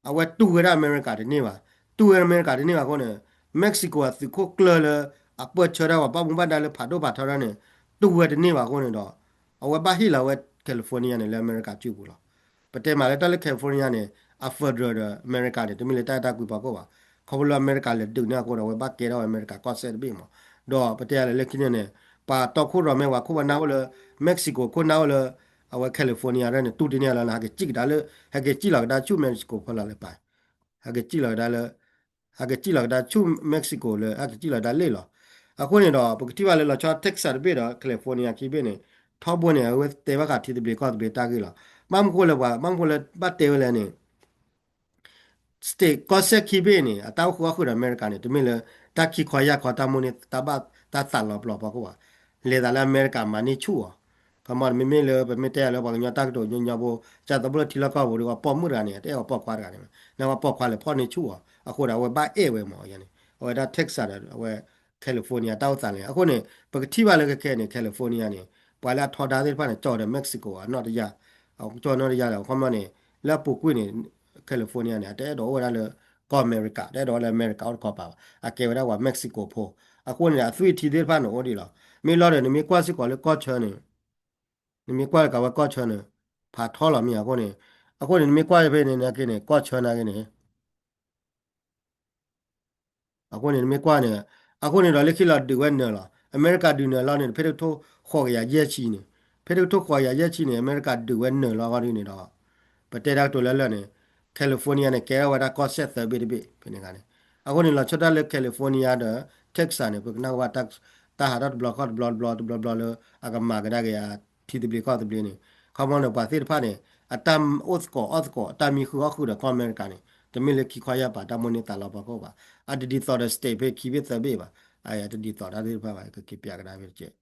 အဝဲတူၢ်ဝဲဒၣ်အမဲရကၤတန့ၢ်ဘၣ်. တူၢ်ဝဲအမဲရကၤတန့ၢ်ဘၣ်အဃိန့ၣ် Mexico အသုးခိၣ်ကျၢၢ်လၢ အပၢၢ်ဆၢတၢ်ပှၤဘၣ်မူဘၣ်ဒါလၢဖးဒိၣ်ဖးထီတၢ်န့ၣ် တူၢ်ဝဲတန့ၢ်ဘၣ်အဃိန့ၣ်ဒီး အဝဲဘၣ်ဟ့ၣ်လီၤဝဲ California န့ၣ် လၢအမဲရကၤစုပူၤလီၤ. ပတဲမးလၢတၢ်လၢ California န့ၣ် အ federal ဒီးအမဲရကၤန့ၣ် တမ့ၢ်လၢတၢ်အဲၣ်တၢ်ကွံဖီခိၣ်ဘၣ်. ခီဖျိလၢအမဲရကၤလဲၤဒုးန့ၢ်အဃိဒီး အဝဲဘၣ်ကဲထီၣ်ဝဲအမဲရကၤကီၢ်စဲၣ်တဘ့ၣ်မး. ဒီးပတဲယၤလၢလၢခံန့ၣ်န့ၣ် ပှၤတီခိၣ်ရိၣ်မဲ ပှၤခိၣ်ပှၤနၢ်အိၣ်လၢ Mexico ခိၣ်နၢ်အိၣ်လၢ အဝဲ California ရဲၣ်န့ၣ် တူၢ်တန့ၢ်လၢ ဟဲက့ၤစံၣ်ကဒါလၢ ဟဲက့ၤစံၣ်လီၤကဒါဆူ Mexico ဖီလာ်လၢပၢ် ဟဲက့ၤစံၣ်လီၤကဒါလၢ အကစံၣ်လီၤကဒါဆူ Mexico လၢအကစံၣ်လီၤကဒါလ့ၣ်လီၤ. အဃိန့ၣ်ဒီး ပကထံၣ်ဘၣ်လၢလီၤဆီ Texas တဘ့ၣ်ဒီး California ခံဘ့ၣ်န့ၣ် ထီဘိန့ၣ် အဝဲတဲဘၣ်ဃးထံသဘျ့ကီၢ်သဘျ့တၢ်ဂ့ၢ်လီၤ. ဘၣ်မနုၤဃိလၢပှၤ ဘၣ်မနုၤဃိလၢဘၣ်တဲဝဲလဲၣ်န့ၣ် state ကီၢ်စဲၣ်ခံဘ့ၣ်န့ၣ် အတၢ်အိၣ်ဃုာ်အီၣ်ဃုာ်ဒီးအမဲရကၤန့ၣ် တမ့ၢ်လၢတၢ်ခံခီယၢ်ခီတၢ်မိၣ်န့ၢ် တၢ်ဘၣ်တၢ်သးလီၤပျီၤ ပှၤကိးဘၣ် လဲၤသးလၢအမဲရကၤမၤန့ၢ်ဆူၣ်အီၤ. ခီမီ မ့မ့ၢ်လၢပမ့ၢ်တဲယၤလၢပှၤကညီတၢ်ကတိၤညီညီဖိ ကၢ်သိးဘိလၢထံလီၢ်ကီၢ်ပူၤဒီး ပှၤပိာ်မုၣ်တဂၤန့ၣ် အတအဲၣ်ပှၤပိာ်ခွါတဂၤန့ၣ် နပှၤပိာ်ခွါလဲၤဖီၣ်န့ၢ်ဆူၣ်အီၤ အဃိဒီးအဝဲဘၣ်အဲၣ်ဝဲမးန့ၣ် အဝဲဒၣ် Texas ဒီးအဝဲ California တၢ်အိၣ်သးလဲၣ်. အဃိန့ၣ် ပကထံၣ်ဘၣ်လၢခဲခဲန့ၣ် California န့ၣ် ပှၤလၢအထီဒါသ့ၣ်တဖၣ်န့ၣ် ကၠီၣ်ဝဲဒီး Mexico အနီၣ်တယၢ် ကၠီၣ်နီၣ်တယၢ်ဒီး ခီမီန့ၣ် လၢအပူၤကွံာ်န့ၣ် California န့ၣ် အတအဲၣ်ဒိးအိၣ်ဝဲဒၣ်လၢကီၢ်အမဲရကၤ တအဲၣ်ဒိးဝဲလၢအမဲရကၤအိၣ်တခီပၤဘၣ် အကဲဝဲဒၣ်ပှၤ Mexico ဖိ အဃိန့ၣ် အသွံၣ်ထံသ့ၣ်တဖၣ်န့ၣ်အိၣ်ဒံးလီၤ. မ့ၢ်လီၤဒီး နမ့ၢ်ကွၢ်စ့ၢ်ကီးလၢကီၢ်ဆၢန့ၣ် နမ့ၢ်ကွၢ်လၢကဝဲကီၢ်ဆၢန့ၣ် ဖးထီလီၤမ့ၢ်အဃိန့ၣ် အဃိန့ၣ် နမ့ၢ်ကွၢ်ဖဲန့ၣ် နက့န့ၣ် ကီၢ်ဆၢနာ်က့န့ၣ် အဃိန့ၣ် နမ့ၢ်ကွၢ်န့ၣ် အဃိန့ၣ်ဒီးလၢခံလီၤဒုးဝဲနၢၤလီၤ. အမဲရကၤဒုးနၢၤလီၤန့ၣ် ဖဲတကထိဃိးကယၤယဲၢ်ဆံန့ၣ် ဖဲတကထိဃိးကယၤယဲၢ်ဆံန့ၣ် အမဲရကၤဒုးဝဲနၢၤလီၤအဂီၢ်ဒ်န့ၣ်ဒီး ပတဲတၢ်ကတိၤလၢလၢာ်န့ၣ် California န့ၣ် ကဲထီၣ်ဝဲဒၣ်ကီၢ်စဲၣ်သၢဘ့ၣ်တဘ့ၣ် ဖဲန့ၣ်ဂၤန့ၣ် အဃိန့ၣ် လီၤဆီဒၣ်တၢ်လၢ California ဒီး Texas န့ၣ် ပကနၣ်ဝဲ တၢ်ဟးထီၣ်တဘျီဃီတဘျီတဘျီတဘျီဘျီလၢ အကမၤကဒါက့ၤအထံသဘျ့ကီၢ်သဘျ့န့ၣ် ခီမီန့ၣ် ပှၤသ့ၣ်တဖၣ်န့ၣ် အတၢ်အိၣ်သကိးအီၣ်သကိး အတၢ်မံဃုာ်အီၣ်ဃုာ်ဒီးကီၢ်အမဲရကၤန့ၣ် တမ့ၢ်လၢခံခီယၢ်ပၤတၢ်မိၣ်န့ၢ်သးလီၤပှီၤခိၣ်ဘၣ်. အတဒ်သိးဒီး state ဖဲခံဘ့ၣ်သၢဘ့ၣ်ဘၣ်. အတဒ်သိးတၢ်သ့ၣ်တဖၣ်ဘၣ် ကက့ၤပၠးကဒါဖဲတက့ၢ်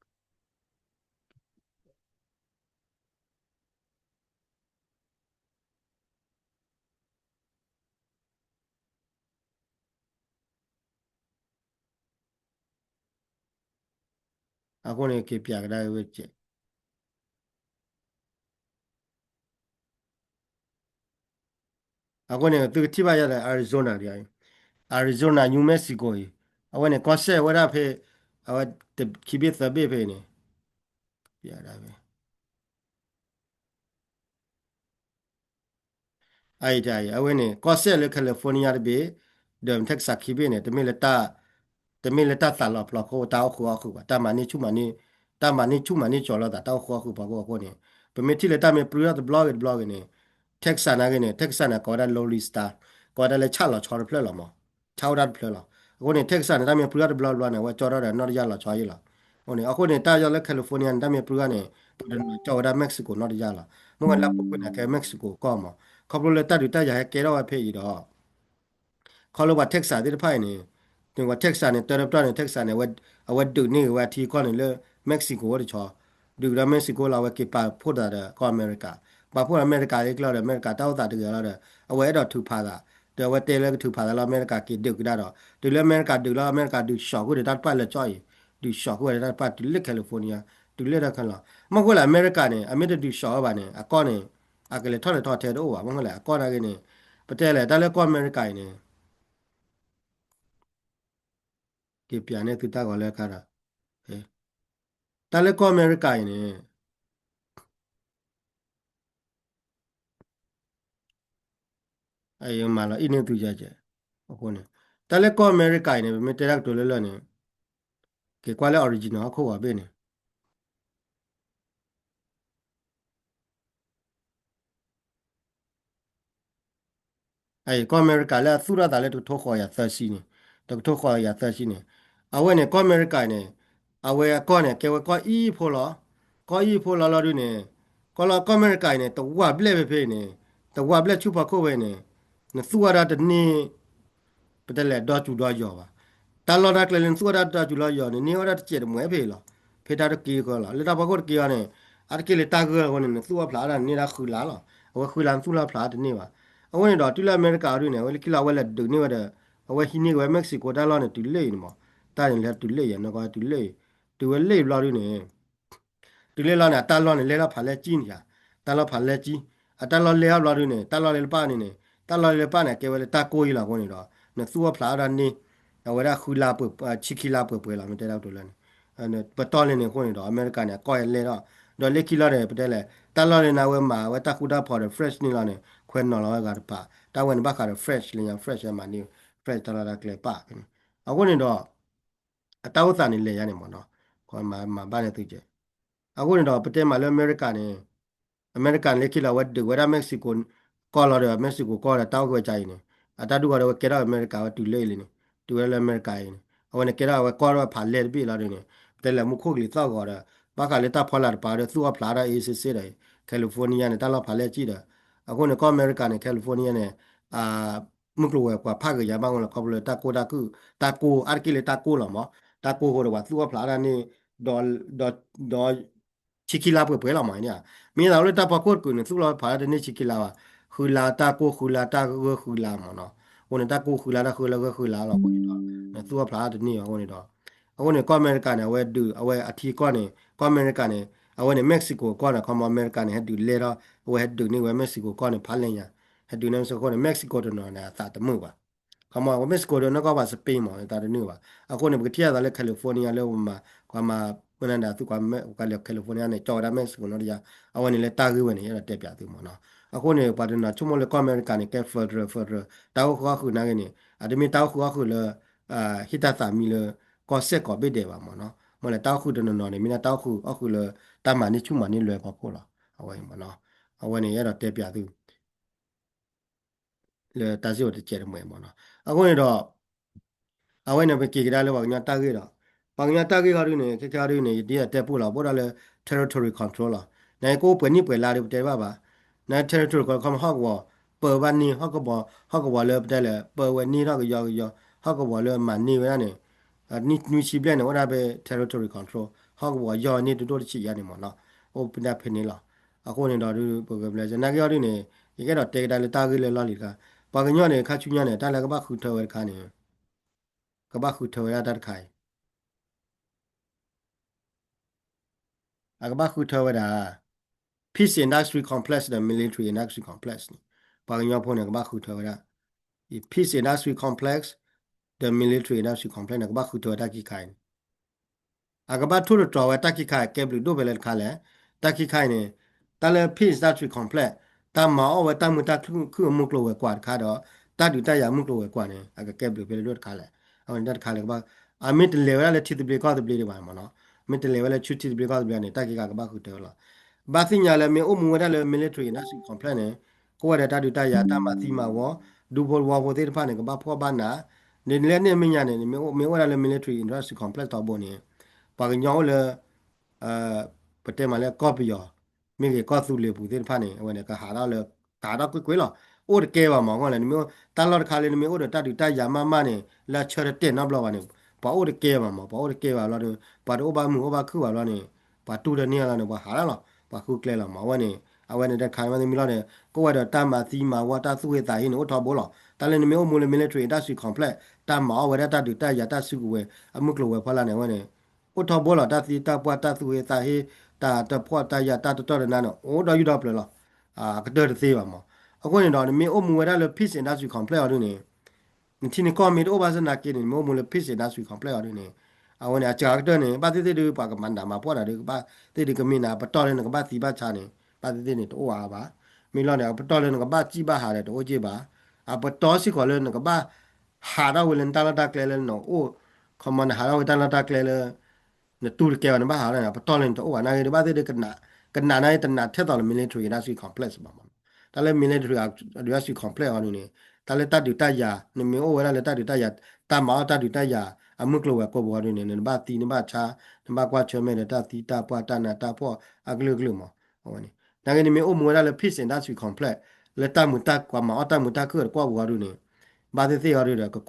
အဃိန့ၣ် က့ၤပၠးကဒါဝဲတက့ၢ်. အဃိန့ၣ် သုကထံၣ်ဘၣ်ယၤဒီး Arizona ဒ်အံၤ, Arizona New Mexico အံၤ, အဝဲန့ၣ် ကီၢ်စဲၣ်ဝဲဒၣ်ဖဲ အဝဲခံဘ့ၣ်သၢဘ့ၣ်ဖဲအံၤန့ၣ် ပၠးဒၣ်ဖဲ အအံၤတၢ်အံၤ အဝဲန့ၣ် ကီၢ်စဲၣ်လၢ California တဘ့ၣ်, ဒီး Texas ခံဘ့ၣ်န့ၣ် တမ့ၢ်လၢတၢ်သးလီၤပျီခိၣ် တၢ်အိၣ်ဃုာ်အီၣ်ဃုာ်ဘၣ်, တၢ်မၤန့ၢ်ဆူၣ်မၤန့ၢ်, တၢ်မၤန့ၢ်ဆူၣ်မၤန့ၢ်ကၠီၤလိာ်သး တၢ်အိၣ်ဃုာ်အီၣ်ဃုာ်ဖီခိၣ်အဃိန့ၣ်, ပမ့ၢ်ထံၣ်လၢတၢ်မ့ၢ်ပြူထီၣ်တဘျီဂ့ၤတဘျီဂ့ၤန့ၣ်, Texas နာ်ဂ့ၤန့ၣ် Texas န့ၣ် ကိးဝဲဒၣ် Lone Star, ကိးဝဲဒၣ်လၢဆၣ်လီၤဆီတဖျၢၣ်လီၤမး, ဆၣ်အိၣ်ဒၣ်တဖျၢၣ်လီၤ. အဃိန့ၣ် Texas န့ၣ် တၢ်မ့ၢ်ပြူထီၣ်တဘျီတဘျီန့ၣ် အဝဲကၠီထီၣ်ဒီးနီၣ်တယၢ်လီၤဆီယ့ၣ်လီၤ. အဃိန့ၣ် အဃိန့ၣ် တၢ်ယီၤလၢ California န့ၣ် တၢ်မ့ၢ်ပြူထီၣ်န့ၣ် ပှၤတနီၤကၠီဝဲဒၣ် Mexico နီၣ်တယၢ်လီၤ. မ့ၢ်ဝဲလၢအပူၤကွံာ်န့ၣ် ကဲ Mexico ကီၢ်မး, ခီဖျိလၢတၢ်ဒုးတၢ်ယၤဟဲကဲထီၣ်ဝဲဖဲအံၤဒီး ခီဖျိပှၤ Texas သ့ၣ်တဖၣ်အံၤန့ၣ်, ပှၤ Texas န့ၣ် တၢတပတီၢ်န့ၣ် Texas န့ၣ် အဝဲဒုးန့ၢ်က့ၤဝဲအထံအကီၢ်န့ၣ်လၢ Mexico အိၣ်တဆီ, ဒုးကဒီး Mexico လီၤ အဝဲက့ၤပာ်ဖှိၣ်သးဒီးကီၢ်အမဲရကၤ, ပာ်ဖှိၣ်ဒီးအမဲရကၤလၢကျီဒီး အမဲရကၤတၢ်အိၣ်သးတဂ့ၤလီၤဒီး အဝဲအဲၣ်ဒိးထုးဖးသး, ဒီးအဝဲတဲလၢကထုးဖးသးလီၤ အမဲရကၤက့ၤဒုးကဒါဒီး တုၤလၢအမဲရကၤဒုးလီၤ အမဲရကၤဒုးဆှီဃုာ်ဒီးတၢ်တပာ်လၢာ်ကၠီအံၤ, ဒုးဆှီဃုာ်ဝဲဒီးတၢ်တပာ်တုၤလၢ California, တုၤလၢတၢ်ခဲလီၤ. မ့ၢ်ဃိလၢအမဲရကၤန့ၣ် အမ့ၢ်တဒုးဆှီဝဲဘၣ်န့ၣ် အကီၢ်န့ၣ် အကလဲၤထီၣ်လဲၤထီထဲတအိၣ်ဘၣ်. မ့ၢ်ဃိလၢအကီၢ်နာ်ဂ့ၤန့ၣ်, ပတဲလဲၣ် တၢ်လၢကီၢ်အမဲရကၤအံၤန့ၣ် က့ၤပၠးန့ၢ်သုတၢ်ဂီၤလၢအခါဒီး, တၢ်လၢကီၢ်အမဲရကၤအံၤန့ၣ် မၤလီၤအံၣ်န့ၢ်သုယဲကဲ, အဃိန့ၣ် တၢ်လၢကီၢ်အမဲရကၤအံၤန့ၣ် ပမ့ၢ်တဲတၢ်ကတိၤလၢလၢာ်န့ၣ်, က့ၤကွၢ်လၢ original ဟီၣ်ခိၣ်ဂီၤဘ့ၣ်န့ၣ် ကီၢ်အမဲရကၤလၢအသူၣ်ထီၣ်သးလၢတကထိဃိးကယၤသၢဆံန့ၣ်, တကထိဃိးကယၤသၢဆံန့ၣ်, အဝဲန့ၣ် ကီၢ်အမဲရကၤန့ၣ်, အဝဲအကီၢ်န့ၣ် ကဲဝဲကီၢ်အံၤဖိလီၤ. ကီၢ်အံၤဖိလီၤလီၤဒုးန့ၣ်, ကီၢ်လၢကီၢ်အမဲရကၤအံၤန့ၣ် တဝၢ်ဘျဲၣ်ဖဲဖဲအံၤန့ၣ်, တဝၢ်ဘျဲၣ်ဆူဖီခိၣ်ဝဲန့ၣ်, နသူၣ်ဝဲဒၣ်တန့ၢ် ပတဲလဲၣ် ဒီစူၤဒီယီၤဘၣ်. တၢ်လီၢ်တၢ်ကျဲလၢနသူၣ်ဝဲဒၣ်ဒီစူၤဒီယီၤန့ၣ် န့ၢ်ဝဲဒၣ်တစဲးတမှဲးဖဲအံၤလီၤ. ဖဲတၢ်တက့ၢ်ဃီလီၤ. လၢတၢ်ဖီခိၣ်တက့ၢ်အံၤန့ၣ်, အါတက့ၢ်လၢတၢ်ဂၢၢ်အဃိန့ၣ် နသူၣ်ဝဲဖျါဒၣ်န့ၢ်ဒၣ်ဃုလါလီၤ. အဝဲဃုလါနသူၣ်လီၤဖျါတန့ၢ်ဘၣ်. အဝဲန့ၣ်ဒီး တုၤလၢအမဲရကၤအီၤဒုးန့ၣ် အဝဲလၢခံလီၤ အဝဲလဲၤဒုးန့ၢ်ဝဲဒီး အဝဲဟံးန့ၢ်က့ၤဝဲ Mexico တၢ်လီၢ်န့ၣ် တုၤလၢအံၤန့ၣ်မး. တၢ်န့ၣ်လဲၤတုၤလၢအံၤ နကီၢ်တုၤလၢအံၤ, တုၤဝဲလၢအံၤဘျီဒုးန့ၣ် တုၤလၢလီၤန့ၣ် အတၢ်လီၢ်န့ၣ် လဲၤထီၣ်ဖးလဲကၠံန့ၣ်ယါ, တၢ်လီၢ်ဖးလဲကၠံ, အတၢ်လီၢ်လဲၤထီၣ်ဘျီဒုးန့ၣ် တၢ်လီၢ်လၢလပၣ်န့ၣ်န့ၣ် တၢ်လီၢ်လၢလပၣ်န့ၣ် ကဲဝဲလၢတၢ်ကိၢ်အံၤလီၤအဃိန့ၣ်ဒီး နသူၣ်အီၣ်ဖျါအါဒၣ်န့ၢ်, အဝဲဒၣ်ဃုလါ, ဆံခံလါပှဲၤပှဲၤလီၤ မ့ၢ်တဲဒၣ်ကတိၤလၢန့ၣ်, ပတီၢ်လံန့ၣ်အဃိန့ၣ်ဒီး အမဲရကၤန့ၣ် အကီၢ်အံၤလဲၤထီၣ်, ဒီးလၢခံလီၤန့ၣ် ပတဲလဲၣ် တၢ်လီၢ်လၢနဝဲမၤ အဝဲတၢ်ဃူတၢ်ဖိးဒီး French န့ၣ်လီၤန့ၣ် ခွဲးနီၤလီၤဝဲအဂၤတဖၣ်, တၢ်ဝဲန့ၣ်ဘၣ်ဃးဒီး French လၢညါ French မၤန့ၢ် French တၢ်လီၢ်တၢ်ကျဲပၣ်ဖဲန့ၣ်, အဃိန့ၣ်ဒီး အတၢ်အိၣ်သးန့ၣ်လဲၤယါန့ၣ်မးနီၤ, မၤဘၣ်န့ၣ်သုကဲ, အဃိန့ၣ်ဒီး ပတဲမးလၢအမဲရကၤန့ၣ်, အမဲရကၤန့ၣ်လၢခံလီၤ အဝဲဒုးဝဲဒၣ် Mexico ကီၢ်လီၤဒီး Mexico ကီၢ်ဒီးတၢ်အိၣ်ကဝဲၤကါအံၤန့ၣ်, အတၢ်ဒုးဂီၤဒီး အဝဲကဲထီၣ်အမဲရကၤ ဝဲတုၤလၢအံၤလံန့ၣ်, တုၤဝဲလၢအမဲရကၤအံၤန့ၣ် အဝဲန့ၣ်ကဲထီၣ်အဝဲကီၢ်ဒီးဖးလဲၢ်တဘ့ၣ်လီၤဒ်န့ၣ်, ပတဲလၢမူခိၣ်ကလံၤသီၣ်ဂီၤဒီး ဘၣ်ဃးလၢတၢ်ဖီလာ်တပၤဒီး သူၣ်အီၣ်ဖျးတၢ်အ့စ့စ့ဒီး California န့ၣ် တၢ်လီၢ်ဖးလဲၢ်စံၣ်ဒီး အဃိန့ၣ် ကီၢ်အမဲရကၤန့ၣ် California န့ၣ် မုၢ်ကျိၤဝဲၤကွာ်ဖးဂ့ၤညါဘၣ်အဃိလီၤ ခီဖျိလၢတၢ်ကိၢ်တၢ်ခုၣ် တၢ်ကိၢ်အါတက့ၢ်လၢတၢ်ကိၢ်လီၤမး, တၢ်ကိၢ်အဃိဒီး ပှၤသူၣ်အီၣ်ဖျးတၢ်န့ၣ် ဒီး ဒီး ဆံခံလါပှဲၤပှဲၤလီၤမးန့ၣ်ဧါ, မ့ၢ်သးလၢတၢ်ဖီခိၣ်တကုာ်န့ၣ် သူၣ်လီၤဖးတၢ်တန့ၢ်ဆံခံလါဘၣ်, ဃုလါတၢ်ကိၢ်ဃုလါတၢ်ဂၢၢ်ဃုလါမးနီၤ, အဃိန့ၣ် တၢ်ကိၢ်ဃုလါတၢ်ဃၢလၢဂၢၢ်ဃုလါလီၤအဃိန့ၣ်ဒီး နသူၣ်အီၣ်ဖျးတန့ၢ်ဘၣ်အဃိန့ၣ်ဒီး အဃိန့ၣ် ကီၢ်အမဲရကၤန့ၣ် အဝဲဒုး အဝဲအထံကီၢ်န့ၣ် ကီၢ်အမဲရကၤန့ၣ် အဝဲန့ၣ် Mexico ကီၢ်န့ၣ် ခီမီ အမဲရကၤန့ၣ် ဟဲဒုးလဲၢ်ထီၣ် အဝဲဟဲဒုးန့ၢ်ဝဲ Mexico ကီၢ်န့ၣ် ဖးလဲၢ်ညါ, ဟဲဒုးန့ၢ် Mexico အဃိန့ၣ် Mexico တနီၤန့ၣ် အသးတမုာ်ဘၣ် ခီမီ Mexico ဒီးနီၢ်ကီၢ်ပှၤ Spain မး တၢ်တနုာ်ဘၣ်, အဃိန့ၣ် ပကထံၣ်အသးလၢ California လၢပမၤ ပှၤမၤ ပနဒၣ်သုကွၢ် California န့ၣ် ကၠီဝဲဒၣ် Mexico နီတယါ, အဝဲန့ၣ်လၢတၢ်ဂ့ၢ်ဝဲန့ၣ် အဲၣ်ဒိးတဲပၠးသုမးနီၤ, အဃိန့ၣ် ပှၤတနီၤဆိကမိၣ်လၢကီၢ်အမဲရကၤန့ၣ် ကဲ federal federal တၢ်အိၣ်ဃုာ်အီၣ်ဃုာ်နာ်က့န့ၣ် အတမ့ၢ်တၢ်အိၣ်ဃုာ်အီၣ်ဃုာ်လၢ ဟ့ၣ်တၢ်သးမံလၢ ကီၢ်စဲၣ်ကိးဘ့ၣ်ဒဲးဘၣ်မးနီၤ, မ့ၢ်လၢတၢ်အိၣ်ဃုာ်တနီၤနီၤန့ၣ် မ့ၢ်ဒၣ်တၢ်အိၣ်ဃုာ်အီၣ်ဃုာ်လၢ တၢ်မၤန့ၢ်ဆူၣ်မၤန့ၢ်လွဲဖီခိၣ်လီၤ, အဝဲမးနီၤ, အဝဲန့ၣ် အဲၣ်ဒိးတဲပၠးသု လၢတၢ်စံၣ်အိၣ်တစဲးတမှဲးမးနီၤ, အဃိန့ၣ်ဒီး အဝဲန့ၣ် ပက့ၤကဒါလၢပှၤကညီတၢ်ဂ့ၢ်ဒီး ပှၤကညီတၢ်ဂ့ၢ်ဃီဒုန့ၣ် ခဲခဲအံၤဒုန့ၣ် ယဒ်အတဲပူလီၤ ပအိၣ်ဒၣ်လၢ territory control လီၤ, နကအိၣ်ပှဲၤနံၣ်ပှဲၤလါဒီး ပတဲတဘၣ်ဘၣ်, န territory control ခီမီ ဟီၣ်ကဝီၤ ပၢဘၣ်န့ၢ် ဟီၣ်ကဝီၤ ဟီၣ်ကဝီၤလၢပတဲလဲၣ် ပၢဝဲန့ၢ်ထီၣ်ကယီကယီ ဟီၣ်ကဝီၤလၢမၤန့ၢ်ဝဲဒၣ်န့ၣ် နွံဆံဘျဲၣ်န့ၣ် အိၣ်ဒၣ်ဖဲ territory control ဟီၣ်ကဝီၤယီၢ်န့ၢ်တဒိၣ်တဆံးယါန့ၣ်မးနီၤ, အိၣ်ပဒၣ်ဖဲန့ၣ်လီၤ, အဃိန့ၣ်ဒီး ပကဘျဲနာ်က့အီၤဒုန့ၣ် ယကအဲၣ်ဒိးတဲကဒါလၢတၢ်ဂ့ၢ်လၢလီၢ်လံၤတခါ, ပှၤကညီန့ၣ် ခါဆူညါန့ၣ် တၢ်လၢကဘၣ်ဃုထၢဝဲတခါန့ၣ် ကဘၣ်ဃုထၢဝဲဒၣ်တၢ်တခါအံၤ အကဘၣ်ဃုထၢဝဲဒၣ် Peace Industry Complex ဒီး Military Industry Complex န့ၣ် ပှၤကညီဖိန့ၣ် ကဘၣ်ဃုထၢဝဲဒၣ် Peace Industry Complex ဒီး Military Industry Complex န့ၣ် ကဘၣ်ဃုထၢဝဲတၢ်ခံခါအံၤန့ၣ် အကဘၣ်ထိၣ်သတြီၤဝဲတၢ်ခံခါအံၤ ကဲဘျုးဒိၣ်ဖဲလဲၣ်တခါလဲၣ်, တၢ်ခံခါအံၤန့ၣ် တၢ်လၢ Peace Industry Complex တၢ်မၤအီၣ်ဝဲတၢ်မုာ်တၢ်ခုၣ်အမုၢ်ကျိၤဝဲၤကွာ်တခါဒီး တၢ်ဒုးတၢ်ယၤမုၢ်ကျိၤဝဲၤကွာ်န့ၣ် အကကဲဘျုးဖဲလဲၣ်ဒိၣ်တခါလဲၣ်, အဝဲန့ၣ်တၢ်တခါလၢကဘၣ် အမ့ၢ်တလဲၤဝဲဒၣ်လၢထံသဘျ့ကီၢ်သဘျ့ဒံးဘၣ်မးနီၤ, မ့ၢ်တလဲၤဝဲလၢဆူထံသဘျ့ကီၢ်သဘျ့န့ၣ် တၢ်ခံခါကဘၣ်ဃုထၢဝဲလီၤ, ဘၣ်သ့ၣ်ညါလၢမ့ၢ်အိၣ်မူဝဲဒၣ်လၢ military industry complex န့ၣ် ကအိၣ်ဝဲဒီးတၢ်ဒုးတၢ်ယၤတၢ်မၤသံမၤဝီ ဒူဖိတဝီဖိသ့ၣ်တဖၣ်န့ၣ် ကဘၣ်ဖှီၣ်ဘၣ်နး, န့ၣ်လၢန့ၣ်အမဲာ်ညါန့ၣ် မ့ၢ်အိၣ်ဝဲဒၣ်လၢ military industry complex ထီဘိန့ၣ် ပှၤကညီအိၣ်လၢ ပတဲမးလၢကီၢ်ပယီၤ မ့ၢ်ဂ့ၤကီၢ်သူလ့ၤပူၤသ့ၣ်တဖၣ်န့ၣ် အဝဲန့ၣ် ကဟးထီၣ်လၢ ကဟးထီၣ်ကွ့ၢ်ကွ့ၢ်လီၤ, အိၣ်တကဲဘၣ်မးအဃိန့ၣ် နမ့ၢ်အိၣ်တၢ်လီၢ်တခါလၢနမ့ၢ်အိၣ်ဒီးတၢ်ဒုးတၢ်ယၤမးမးန့ၣ် လၢအဆၢတတဲာ်နီတဘျီဘၣ်န့ၣ် ပှၤအိၣ်တကဲဘၣ်မး ပှၤအိၣ်တကဲဘၣ်ဘျီဒီး ပှၤတအိၣ်ဘၣ်မုာ်အိၣ်ဘၣ်ခုၣ်ဘၣ်ဘျီန့ၣ် ပှၤတူၢ်တန့ၢ်လီၤန့ၣ် ပှၤဟးထီၣ်လီၤ ပှၤဃုကျဲလီၤမး အဝဲန့ၣ် အဝဲန့ၣ်တၢ်တခါန့ၣ်မ့ၢ်တမံၤလီၤန့ၣ် ကအိၣ်ဝဲဒီးတၢ်မၤသံမၤဝီတၢ်သူၣ်ဟ့သးဟ့န့ၣ် အိၣ်ထီဘိလီၤ, တၢ်လၢနမ့ၢ်အိၣ်မူလၢ military industry complex တၢ်မၤအီၣ်ဝဲဒၣ်တၢ်ဒုးတၢ်ယၤတၢ်စုကဝဲၤ အမုၢ်ကျိၤဝဲၤဖီလာ်န့ၣ် အဝဲန့ၣ် အိၣ်ထီဘိလီၤ တၢ်သံတၢ်ပှၢ်တၢ်သူၣ်ဟ့သးဟ့ တၢ်တဖှီၣ်တၢ်ယာ်တၢ်တတီၢ်တနါန့ၣ် အိၣ်ဒီးယူၢ်ဒီဖျၢၣ်လီၤ, အကတၢၢ်တသ့ဘၣ်မး, အဃိန့ၣ်ဒီး နမ့ၢ်အိၣ်မူဝဲဒၣ်လၢ peace industry complex အီၤဒုန့ၣ် နထံနကီၢ်မ့ၢ်တအိၣ်ဘၣ်စ့ၢ်နာ်က့န့ၣ် နမ့ၢ်အိၣ်မူလၢ peace industry complex အီၤဒုန့ၣ် အဝဲန့ၣ် အစှၤကတၢၢ်န့ၣ် ဘၣ်သ့ၣ်သ့ၣ်ဒု ပှၤကမၤနးမၤဖှီၣ်နၤဒု ကဘၣ်သ့ၣ်ဒုကမ့ၢ်နၤ အပတီၢ်လၢနကဘၣ်သံဘၣ်ဆါန့ၣ် ဘၣ်သ့ၣ်သ့ၣ်န့ၣ် တအိၣ်အါဘၣ်, မ့ၢ်လီၤန့ၣ် အပတီၢ်လၢနကဘၣ်စံၣ်ဘၣ်ဟးဒီးတအိၣ်က့ၢ်ဘၣ်, အပတီၢ်စ့ၢ်ကီးလၢနကဘၣ် ဟးထီၣ်ဝဲလၢနတၢ်လီၢ်တၢ်ကျဲလၢနအိၣ်, ခီမီ နဟးထီၣ်ဝဲတၢ်လီၢ်တၢ်ကျဲလၢ နတူၢ်တကဲဘၣ် နဘၣ်ဟးထီၣ်န့ၣ် အပတီၢ်လၢနတအိၣ်ဘၣ် နာ်က့ဒု ဘၣ်သ့ၣ်ဒု ကနး ကနးနာ်က့တနးထဲသိးလၢ military industry complex ဘၣ်မး, တၢ်လၢ military industry complex အီၤဒုန့ၣ် တၢ်လၢတၢ်ဒုးတၢ်ယၤ နမ့ၢ်အိၣ်ဝဲဒၣ်လၢတၢ်ဒုးတၢ်ယၤ တၢ်မၤအီၣ်တၢ်ဒုးတၢ်ယၤ အမုၢ်ကျိၤဝဲၤကွာ်ပူၤအီၤဒုန့ၣ် နဘၣ်သံနဘၣ်ဆါ နဘၣ်ကွၢ်ဆၢၣ်မဲာ်ဒီးတၢ်သံတၢ်ပှၢ်တၢ်နးတၢ်ဖှီၣ်အကလုာ်ကလုာ်မး, အဝဲန့ၣ် နာ်က့နမ့ၢ်အိၣ်မူဝဲဒၣ်လၢ peace industry complex လၢတၢ်မုာ်တၢ်ကွၢ်မၤအီၣ်တၢ်မုာ်တၢ်ခုၣ်တကွီၢ်ပူၤအီၤဒုန့ၣ် ဘၣ်သ့ၣ်သ့ၣ်အီၤဒုဒီး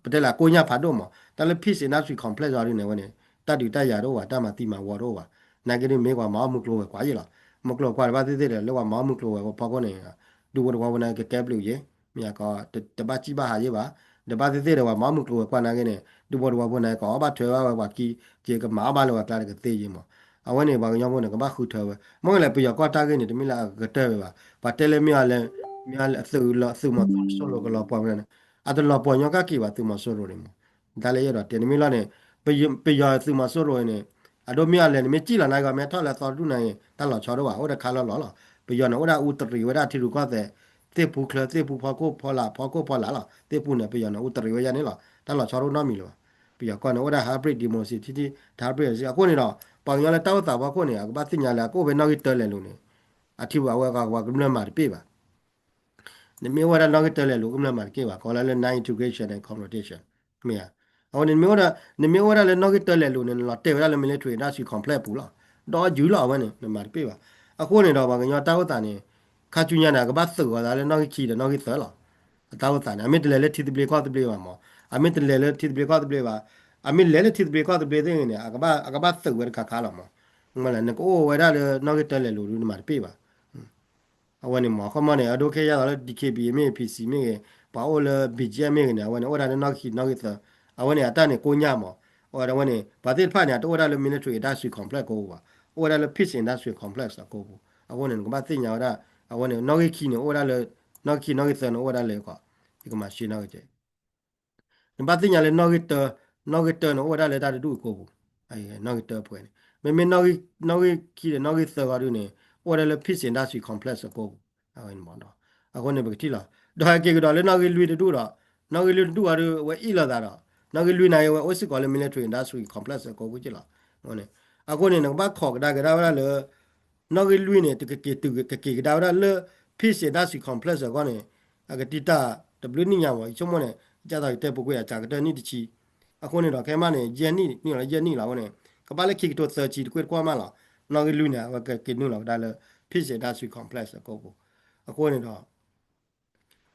ပတဲလၢအကိညၢ်ဖးဒိၣ်မး တၢ်လၢ peace industry complex အီၤဒုန့ၣ် အဝဲန့ၣ် တၢ်ဒုးတၢ်ယၤတအိၣ်ဘၣ် တၢ်မၤသံမၤဝီတအိၣ်ဘၣ်, နာ်က့ဒုမ့ၢ်ပှၤမၤအီၣ်မုၢ်ကျိၤဝဲၤကွာ်ယဲလီၤ, မုၢ်ကျိၤဝဲၤကွာ်ဒီးဘၣ်သ့ၣ်သ့ၣ်ဒီး လၢပှၤမၤအီၣ်မုၢ်ကျိၤဝဲၤဖီခိၣ်န့ၣ် ဒူဖိတဝီဖိန့ၣ် ကကဲဘျုးယဲ, မ့ၢ်ကီး တဘၣ်စံၣ်ဘၣ်ဟးယဲဘၣ်, ဒီးဘၣ်သ့ၣ်သ့ၣ်ဒီးပှၤမၤအီၣ်မုၢ်ကျိၤဝဲၤကွာ်နာ်က့န့ၣ် ဒူဖိတဝီဖိန့ၣ် ကအီၣ်ဘၣ်ထွဲဘၣ်ဝဲပှၤခံ ကကမၤအီၣ်ဘၣ်လၢပှၤကျါတကသ့ယဲမး, အဝဲန့ၣ် ပှၤကညီဖိန့ၣ် ကဘၣ်ဃုထၢဝဲ, မ့ၢ်လၢပယီၤကီၢ်တၢ်ဂ့ၢ်န့ၣ် တမ့ၢ်လၢအကတၢၢ်ဝဲဘၣ်, ပှၤတဲလၢမ့ၢ်အီၤလၢ မ့ၢ်အီၤလၢအသုးလီၤ သုးမီၤစိရိၤကလီၤပှီၢ်ဝဲန့ၣ် အတလီၤပှီၢ်ညီကၣ်က့ၤဘၣ် သုးမီၤစိရိၤန့ၣ်မး, တၢ်လၢယအဲၣ်ဒိးတဲန့ၣ်မ့ၢ်လီၤန့ၣ် ပယီၤသုးမီၤစိရိၤန့ၣ် အဒိမ့ၢ်အီၤလဲၣ် နမ့ၢ်စံၣ်လီၤနာ်က့ မ့ၢ်ထီၣ်လၢအသီတဒူၣ်နာ်က့ တၢ်လီၤဆီဒိၣ်ဘၣ် အိၣ်တခါလီၤလီၤလီၤ, ပယီၤန့ၣ် အိၣ်ဒၣ်အူတရံးဝဲဒၣ်ထံရူၢ်ကီၢ်သဲး သ့ၣ်ဖူချၢ သ့ၣ်ဖူဖီခိၣ်ဖီလာ် ဖီခိၣ်ဖီလာ်လီၤ, သ့ၣ်ဖူန့ၣ် ပယီၤန့ၣ် အူတရံးဝဲယါန့ၣ်လီၤ, တၢ်လီၤဆီဒိၣ်နီတမံၤလၢၤဘၣ်, ပယီၤကီၢ်န့ၣ် အိၣ်ဒၣ် hybrid democracy ထံထံ hybrid အဃိန့ၣ်ဒီး ပှၤကညီလၢတၢ်အိၣ်သးဖီခိၣ်န့ၣ် အကဘၣ်သ့ၣ်ညါလၢအကအိၣ်ဖဲနီၣ်ဂံၢ်တၢလဲၤလိၤန့ၣ် အထံပှၤဝဲကဝၤကမျၢၢ်မၤတပ့ၢ်ဘၣ်, နမ့ၢ်အိၣ်ဝဲဒၣ်နီၣ်ဂံၢ်တၢလဲၤလိာ် ကမျၢၢ်မၤတက့ၢ်ဘၣ်, ကိးလၢ non-integration and confrontation မ့ၢ်ဧါ. အဃိန့ၣ် နမ့ၢ်အိၣ်ဝဲဒၣ်လၢနီၣ်ဂံၢ်တၢလဲၤလိာ်န့ၣ် နလီၤတဲာ်ဝဲဒၣ်လၢ military industrial complex ပူၤလီၤ. ဒီးယုၢ်လီၤအဝဲန့ၣ် နမၤတပ့ၢ်ဘၣ်. အဃိန့ၣ်ဒီး ပှၤကညီတၢ်အိၣ်သးန့ၣ် ခါဆူညါန့ၣ် အကဘၣ်သုးဂီၤသးလၢနီၣ်ဂံၢ်ခံဒီးနီၣ်ဂံၢ်သၢလီၤ. အတၢ်အိၣ်သးန့ၣ် အမ့ၢ်တလဲၤလၢထံသဘျ့ကီၢ်သဘျ့ဘၣ်မး, အမ့ၢ်တလဲၤလၢထံသဘျ့ကီၢ်သဘျ့ဘၣ်, အမ့ၢ်လဲၤလၢထံသဘျ့ကီၢ်သဘျ့သ့ၣ်ဂ့ၤန့ၣ် အကဘၣ်သုးဝဲတခါခါလီၤမး. မ့ၢ်လဲၣ် နကအိၣ်ဝဲဒၣ်လၢနီၣ်ဂံၢ်တၢလဲၤလိာ်ဒုး နမၤတပ့ၢ်ဘၣ်. အဝဲန့ၣ်မး အခီပညီန့ၣ် အဒိခဲအံၤဒ်သိးလၢ DKBA မ့ၢ်ဂ့ၤ PC မ့ၢ်ဂ့ၤ, ပှၤအိၣ်လၢ BGF မ့ၢ်ဂ့ၤန့ၣ် အဝဲန့ၣ် အိၣ်ဝဲဒၣ်လၢနီၣ်ဂံၢ်ခံနီၣ်ဂံၢ်သၢ, အဝဲန့ၣ် အတၢ်န့ၣ်ကိညၢ်မး, အဝဲန့ၣ် ပှၤသ့ၣ်တဖၣ်န့ၣ် အတအိၣ်ဝဲဒၣ်လၢ military industrial complex ကိးပူၤဘၣ်, အိၣ်ဝဲဒၣ်လၢ peace industrial complex အကိးပူၤ. အဃိန့ၣ် နကဘၣ်သ့ၣ်ညါဝဲဒၣ်, အဝဲန့ၣ် နီၣ်ဂံၢ်ခံန့ၣ် အိၣ်ဝဲဒၣ်လၢ, နီၣ်ဂံၢ်ခံနီၣ်ဂံၢ်သၢန့ၣ် အိၣ်ဝဲဒၣ်လၢကီး, ယကမၤရှဲနီၣ်ဂံၢ်ကဲ နဘၣ်သ့ၣ်ညါလၢနီၣ်ဂံၢ်တၢ, နီၣ်ဂံၢ်တၢန့ၣ် အိၣ်ဝဲဒၣ်လၢတၢ်တဒူၣ်အကိးပူၤ, နီၣ်ဂံၢ်တၢပှဲၤန့ၣ်, မ့မ့ၢ် နီၣ်ဂံၢ်ခံဒီးနီၣ်ဂံၢ်သၢဂီၤဒုးန့ၣ် အိၣ်ဝဲဒၣ်လၢ peace industrial complex အကိးပူၤ, အဝဲန့ၣ်မးဒီး, အဃိန့ၣ် ပကထံၣ်လီၤ, ဒီးဟဲက့ၤကဒီးလၢနီၣ်ဂံၢ်လွံၢ်တဒူၣ်ဒီး, နီၣ်ဂံၢ်လွံၢ်တဒူၣ်ဂီၤဒုး အဝဲအ့ၣ်လိာ်သးဒီး, နီၣ်ဂံၢ်လွံၢ်န့ၣ် အဝဲအိၣ်စ့ၢ်ကီးလၢ military industrial complex အကိးပူၤက့လီၤ. အဃိန့ၣ် နကဘၣ်ခိးကဒါက့ၤဒၣ်ဝဲဒၣ်လၢ နီၣ်ဂံၢ်လွံၢ်န့ၣ် တကက့ၤတုၤကက့ၤကဒါဝဲဒၣ်လၢ peace industrial complex အဂီၢ်န့ၣ်, အကတံၢ်တၢ်တဘျုးနံၣ်ညါမး, ယဆိကမိၣ်န့ၣ် ကၢ်သိးယတဲပူၤကွံာ်အစှၤကတၢၢ်နံၣ်တဆံ, အဃိန့ၣ်ဒီး ခဲမးန့ၣ် ယဲၢ်နံၣ်နံၣ်လီၤ ယဲၢ်နံၣ်လီၤအဃိန့ၣ်, ကဘၣ်လၢခံကထိသၢဆံတကွ့ၢ်တကွီၢ်မးလီၤ, နီၣ်ဂံၢ်လွံၢ်န့ၣ် အဝဲကက့ၤနုာ်လီၤကဒါလၢ peace industrial complex အကိးပူၤ, အဃိန့ၣ်ဒီး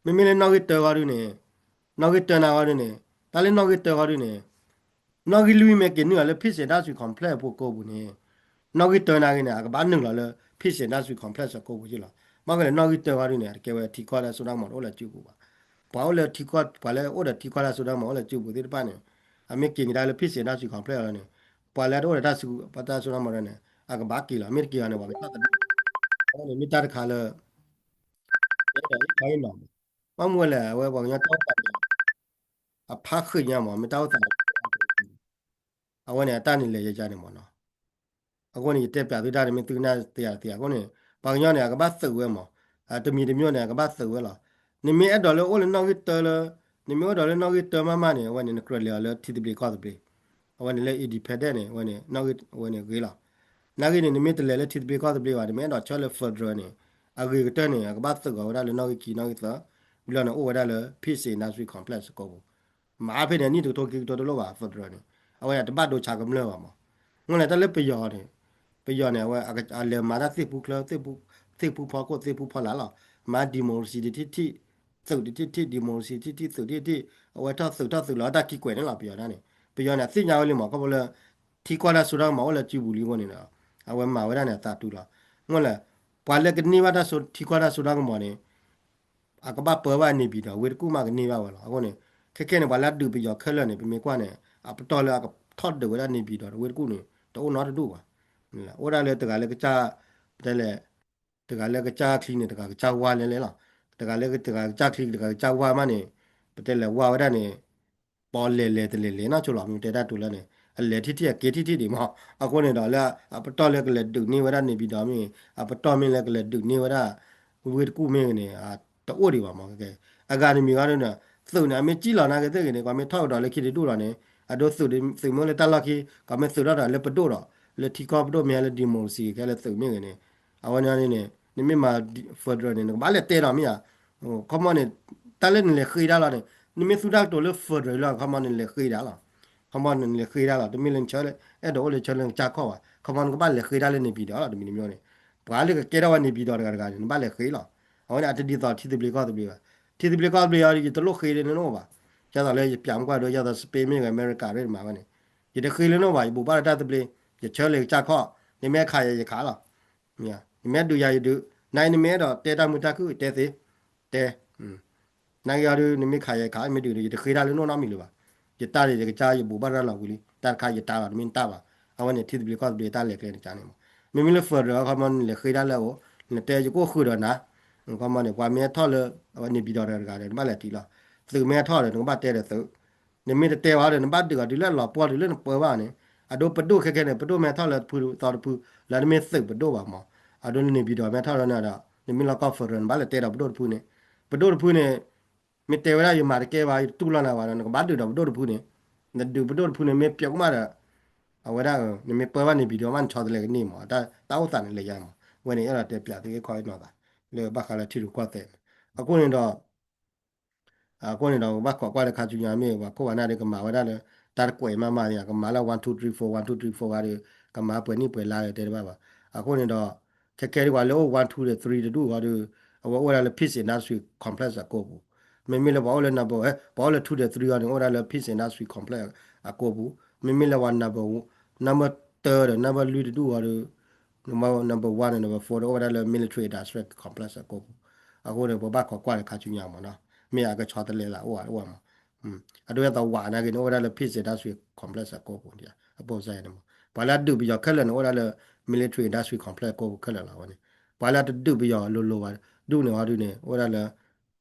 မ့မ့ၢ်လၢနီၣ်ဂံၢ်တၢဂီၤဒုးန့ၣ်, နီၣ်ဂံၢ်တၢနၤဂီၤဒုးန့ၣ်, တၢ်လၢနီၣ်ဂံၢ်တၢဂီၤဒုးန့ၣ်, နီၣ်ဂံၢ်လွံၢ်မ့ၢ်က့ၤနုာ်လီၤလၢ peace industrial complex အပူၤကိးပူၤန့ၣ်, နီၣ်ဂံၢ်တၢနၤဂ့ၤန့ၣ် အကဘၣ်နုာ်လီၤလၢ peace industrial complex အကိးပူၤက့လီၤ. ဘၣ်ဃးလၢနီၣ်ဂံၢ်တၢဂီၤဒုးန့ၣ် အတကဲဝဲထံကီၢ်တၢ်စိတၢ်ကမီၤတအိၣ်လၢစုပူၤဘၣ်. ပှၤအိၣ်လၢထံကီၢ်, ပှၤလၢအိၣ်ဒီးထံကီၢ်တၢ်စိတၢ်ကမီၤအိၣ်လၢစုပူၤသ့ၣ်တဖၣ်န့ၣ်, အမ့ၢ်က့ၤကဒါလၢ peace industrial complex လီၤန့ၣ်, ပှၤလၢတအိၣ်ဒီးတၢ်စိတၢ်ကမီၤန့ၣ် အကဘၣ်က့ၤလီၤ. မ့ၢ်တက့ၤအီၤန့ၣ် ပှၤကထီၣ်သဒၢ, အဝဲန့ၣ်မ့ၢ်တၢ်တခါလၢ ဘၣ်မူဝဲလဲၣ် အဝဲပှၤကညီတၢ်အိၣ်သးန့ၣ် အဖးဃုာ်ညါမး မ့ၢ်တၢ်အိၣ်သး အဝဲန့ၣ်အတၢ်န့ၣ်လဲၤယါယါန့ၣ်မးနီၤ. အဃိန့ၣ် ယတဲပျးသုတၢ်န့ၣ် မ့ၢ်သုကနၣ်တယၤတယၤအဃိန့ၣ် ပှၤကညီန့ၣ် အကဘၣ်သုးဝဲမး, တမံၤတမံၤန့ၣ် အကဘၣ်သုးဝဲလီၤ. နမ့ၢ်အဲၣ်ဒိးလၢအိၣ်လၢနီၣ်ဂံၢ်တၢလၢ, နမ့ၢ်အိၣ်ဒီးလၢနီၣ်ဂံၢ်တၢမးမးန့ၣ် အဝဲန့ၣ် နကြၢးလဲၤအီၤလၢထံသဘျ့ကီၢ်သဘျ့, အဝဲန့ၣ်လၢ independent န့ၣ် အဝဲန့ၣ် နီၣ်ဂံၢ် အဝဲန့ၣ်ဂ့ၤလီၤ. နာ်ဂ့ၤန့ၣ် နမ့ၢ်တလဲၤလၢထံသဘျ့ကီၢ်သဘျ့ဘၣ် နမ့ၢ်အဲၣ်ဒိးဆၢလၢ federal န့ၣ် အဂ့ၤကတၢၢ်န့ၣ် အကဘၣ်သုးဂီၤဝဲဒၣ်လၢနီၣ်ဂံၢ်ခံ နီၣ်ဂံၢ်သၢ, ဘျီန့ၣ်အိၣ်ဝဲဒၣ်လၢ Peace Industry Complex ကိးပူၤ, မၤဖဲန့ၣ် နံၣ်တကထိခံကထိတလိၣ်ဘၣ် federal န့ၣ်, အဝဲန့ၣ်တဘၣ်ဒိဆါကမျၢၢ်ဘၣ်မး. မ့ၢ်လဲၣ်တၢ်လၢပယီၤန့ၣ်, ပယီၤန့ၣ် အဝဲအလဲၤမၤတၢ်သ့ၣ်ဖူချၢ, သ့ၣ်ဖူဖီခိၣ် သ့ၣ်ဖူဖီလာ်လီၤ. မၤ democracy တထံၣ်ထံၣ်, သုးတထံၣ်ထံၣ်, democracy တထံၣ်ထံၣ်, သုးတထံၣ်ထံၣ်, အဝဲထီၣ်သုးထီၣ်သုးလီၤတၢ်ခံကွဲးန့ၣ်လီၤ ပယီၤန့ၣ်. ပယီၤန့ၣ် အသ့ၣ်ညါဝဲလံမး ခီဖျိလၢ ထံကီၢ်တၢ်စိတၢ်ကမီၤအိၣ်လၢစုပူၤလံအဃိန့ၣ်ဒီး အဝဲမၤဝဲဒၣ်န့ၣ်အသးတူၢ်လီၤ. မ့ၢ်လဲၣ်, ပှၤလၢကန့ၢ်ဘၣ်တၢ်စိ ထံကီၢ်တၢ်စိတၢ်ကမီၤန့ၣ် အကဘၣ်ပၢဘၣ်န့ၣ်ပံၤဒီး ဝ့ၢ်တကူၣ်မးကန့ၢ်ဘၣ်ဝဲလီၤ. အဃိန့ၣ် ခဲခဲန့ၣ် ပှၤလၢအဒုးပယီၤခဲလၢာ်န့ၣ် ပမ့ၢ်ကွၢ်န့ၣ် အပတီၢ်လၢအကထီၣ်ဒုးဝဲဒၣ်န့ၣ်ပံၤဒီး ဝ့ၢ်တကူၣ်န့ၣ် တအိၣ်နီတဒူၣ်ဘၣ်. အိၣ်ဒၣ်လၢတဂၤလၢကစၢ်, ပတဲလဲၣ်, တဂၤလၢကစၢ်ချံန့ၣ် တဂၤကစၢ်ဝါလဲလဲလီၤ. တဂၤလၢတဂၤကစၢ်ချံ တဂၤကစၢ်ဝါမးန့ၣ် ပတဲလဲၣ်ဝါဝဲဒၣ်န့ၣ် ပီလဲၤလဲၤတလဲၤလဲၤနီၢ်ဆိလီၤ မ့ၢ်တဲတၢ်တူၢ်လၢန့ၣ် အလဲၤထံၣ်ထံၣ်အက့ၤထံၣ်ထံၣ်ဒံးမး. အဃိန့ၣ်ဒီးလၢအပတီၢ်လၢကလဲၤဒုးန့ၢ်ဝဲဒၣ်န့ၣ်ပံၤဒီးမ့ၢ်ဂ့ၤ အပတီၢ်မ့ၢ်လၢကလဲၤဒုးန့ၢ်ဝဲဒၣ် ဝ့ၢ်တကူၣ်မ့ၢ်ဂ့ၤန့ၣ် တအိၣ်ဒံးဘၣ်မး. အဂၤတမံၤဂီၢ်န့ၣ် သုးန့ၣ် အမ့ၢ်ကံၣ်လီၤနာ်က့သ့ၣ်ဂ့ၤန့ၣ် ကီမ့ၢ်ထီၣ်ကဒီးလၢခံတဒူၣ်လီၤန့ၣ် အဒိသုးမ့ၢ်အိၣ်လၢတၢ်လီၢ်ခံ ကီမ့ၢ်သုးထီၣ်ဒီးလၢပဒိၣ်ဒီး လၢထံကီၢ်ပဒိၣ်မ့ၢ်ဟဲလၢ democracy ခဲလၢာ်သုးမ့ၢ်ဂ့ၤန့ၣ် အဝဲန့ၣ်န့ၣ် နမ့ၢ်မၤ federal န့ၣ် နကဘၣ်လဲၤတဲဒီးမ့ၢ်ဧါ. ခီမီန့ၣ် တၢ်လၢနလဲၤဃ့ဒၣ်လီၤန့ၣ် နမ့ၢ်သူတၢ်ကတိၤလၢ federal လီၤ ခီမီန့ၣ် နလဲၤဃ့ဒၣ်လီၤ. ခီမီန့ၣ် နလဲၤဃ့ဒၣ်လီၤ တမ့ၢ်လၢနဆၢလၢ အဲၣ်ဒိးအိၣ်လၢဆၢလၢနကစၢ်ခီၣ်ဘၣ် ခီမီနကဘၣ်လဲၤဃ့ဒၣ်လၢန့ၣ်ပံၤဒီးလီၤ တမံၤတမံၤန့ၣ် ပှၤလၢကကဲထီၣ်ဝဲန့ၣ်ပံၤဒီးတဂၤတဂၤန့ၣ် နဘၣ်လဲၤဃ့လီၤ. အဝဲန့ၣ်အတဒ်သိးထံသဘျ့ကီၢ်သဘျ့ဘၣ်. ထံသဘျ့ကီၢ်သဘျ့အံၤ ယတလိၣ်ဃ့လၢနအိၣ်ဘၣ်. ဒ်သိးလၢယပျးမကွၢ်ဒိ ဒ်သိး Spain မ့ၢ်ဂ့ၤ America ရ့ၣ်တမၤဝဲန့ၣ် ယတဃ့လၢနအိၣ်ဘၣ် ယဘူးဘၣ်ဒီးတၢ်သဘျ့ ယဆၢလၢယကစၢ်ခီၣ် နမ့ၢ်ခးယၤ ယခးလီၤ. နမ့ၢ်ဒုးယၤယဒုး နနမ့ၢ်အဲၣ်ဒိးတဲတၢ်မုာ်တၢ်ခုၣ် တဲသ့ တဲ နာ်က့အီၤဒုး နမ့ၢ်ခးယၤယခး မ့ၢ်ဒုးန့ၣ် ယတဃ့တၢ်လၢနအိၣ်နီတမံၤလၢၤဘၣ်. ယတၢ်န့ၣ်ယကစၢ်ယဘူးဘၣ်တၢ်လီၤဝံၤလံ တၢ်တခါယတၢ်လီၤ တမ့ၢ်နတၢ်ဘၣ်. အဝဲန့ၣ် ထံသဘျ့ကီၢ်သဘျ့တၢ်လဲၤကျဲန့ၣ်ကန့ၣ်မး မ့မ့ၢ်လၢ federal ခီမီန့ၣ် နလဲၤဃ့တၢ်လၢအအိၣ် နတဲယကအိၣ်ဃုာ်ဒီးနၤ ခီမီန့ၣ် ပှၤမ့ၢ်ဟဲထီၣ်လၢ အဝဲန့ၣ်ပံၤဒီးတဂၤတဂၤဒီး နဘၣ်လဲၤထံၣ်လီၤ. သုးမ့ၢ်ဟဲထီၣ်ဒီး နကဘၣ်တဲဒီးသုး နမ့ၢ်တတဲဝဲဒီး နဘၣ်ဒုးအီၤတုၤလၢအလီၤပှီၢ်တုၤလၢနပၢဘၣ်န့ၣ် အဒိပဒိၣ်ခဲခဲန့ၣ် ပဒိၣ်မ့ၢ်ဟဲထီၣ်လၢတဖုသီတဖု လၢနမ့ၢ်သုးပဒိၣ်ဘၣ်မး အဒိန့ၣ်ပံၤဒီးမ့ၢ်ဟဲထီၣ်လၢန့ၣ်ဒီး နမ့ၢ်လီၢ်ကီၢ် federal နဘၣ်လဲၤတဲဒီးပဒိၣ်တဖုန့ၣ် ပဒိၣ်တဖုန့ၣ် မ့ၢ်တဲဝဲဒၣ်ယမၤတကဲဘၣ် ယတတူၢ်လိာ်နၤဘၣ်ဒီး နကဘၣ်ဒုးဒီးပဒိၣ်တဖုန့ၣ် နဒုးပဒိၣ်တဖုန့ၣ် မ့ၢ်ပျီကမၣ်ဒီး အဝဲဒၣ် နမ့ၢ်ပၢဘၣ်န့ၣ်ပံၤဒီးမး နဆီတလဲကန့ၢ်မး တၢ်အိၣ်သးန့ၣ်လဲၤယါမး ဝဲန့ၣ်အဲၣ်ဒိးတဲပျးသုဟ့ၣ်ခီဟ့ၣ်နီၤသး လၢဘၣ်ဃးလၢထံရူၢ်ကီၢ်သဲးန့ၣ် အဃိန့ၣ်ဒီး အဃိန့ၣ်ဒီး ပဘၣ်ခိးကွၢ်လၢခါဆူညါမ့ၢ် ပှၤခိၣ်ပှၤနၢ်ဒီးကမၤဝဲဒၣ်လၢ တၢ်တကွဲးမးမးသ့ၣ်ညါ ကမၤလၢ one two three four one two three four ဂၤဒီး ကမၤပှဲၤနံၣ်ပှဲၤလါလၢတဲတဘၣ်ဘၣ်. အဃိန့ၣ်ဒီး ခဲကဲဒ်ပှၤလၢအိၣ် one two ဒီး three တဒူၣ်ဂီၤဒီး အဝဲအိၣ်ဝဲဒၣ်လၢ Peace Industry Complex အကိာ်ပူၤ. မ့မ့ၢ်လၢပှၤအိၣ်လၢ number ပှၤအိၣ်လၢ two ဒီး three ဂီၤန့ၣ် အိၣ်ဝဲဒၣ်လၢ Peace Industry Complex အကိာ်ပူၤ. မ့မ့ၢ်လၢပှၤ number number တၢဒီး number လွံၢ်တဒူၣ်ဂီၤဒီး number one ဒီး number four ဒီး အိၣ်ဝဲဒၣ်လၢ Military Industrial Complex အကိာ်ပူၤ. အဃိန့ၣ် ပဘၣ်ခိးကွၢ်လၢခါဆူညါမးနီၤ မ့ၢ်အကဆီတလဲလၢအိၣ်ဝဲမး အဒိအသိးဝးနာ်က့န့ၣ် အိၣ်ဝဲဒၣ်လၢ Peace Industry Complex အကိာ်ပူၤ အပိစဲန့ၣ်မး ပှၤလၢအဒုးပယီၤခဲလၢာ်န့ၣ် အိၣ်ဝဲဒၣ်လၢ Military Industry Complex အကိာ်ပူၤခဲလၢာ်လီၤ. အဝဲန့ၣ် ပှၤလၢအတဒုးပယီၤလိၤလိၤဘၣ် ဒူၣ်န့ၣ်ဟီဒုန့ၣ် အိၣ်ဝဲဒၣ်လၢ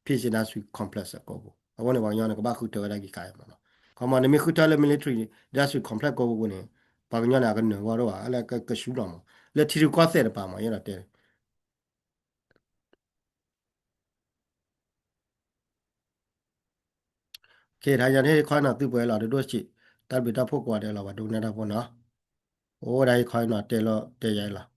Peace Industry Complex အကိာ်ပူၤ. အဃိန့ၣ် ပှၤကညီန့ၣ် ကဘၣ်ဃုထၢဝဲဒၣ်က့ၤခါအံၤမးနီၤ. ခီမး နမ့ၢ်ဃုထၢလၢ Military Industry Complex ကိာ်ပူၤန့ၣ် ပှၤကညီန့ၣ် အကနၢၤဂီၢ်ဒိၣ်ဘၣ် လၢကဆူလီၤမး လၢထံရူၢ်ကီၢ်သဲးတပၤမး ယအဲၣ်ဒိးတဲ ကဲ တဟါညါန့ၣ် ဟ့ၣ်ခီနီၤသုပှဲၤလီၤ ဒိၣ်ဒိၣ်ဆံး တၢ်ဘျုးတၢ်ဖှိၣ်ကိးဂၤဒဲးလီၤ ပှၤဒိကနၣ်တၢ်ဖိနီၤ. အိၣ်ဝဲဒၣ်ဟ့ၣ်ခီနီၤ တဲလီၤတဲယၤအံၤလီၤ.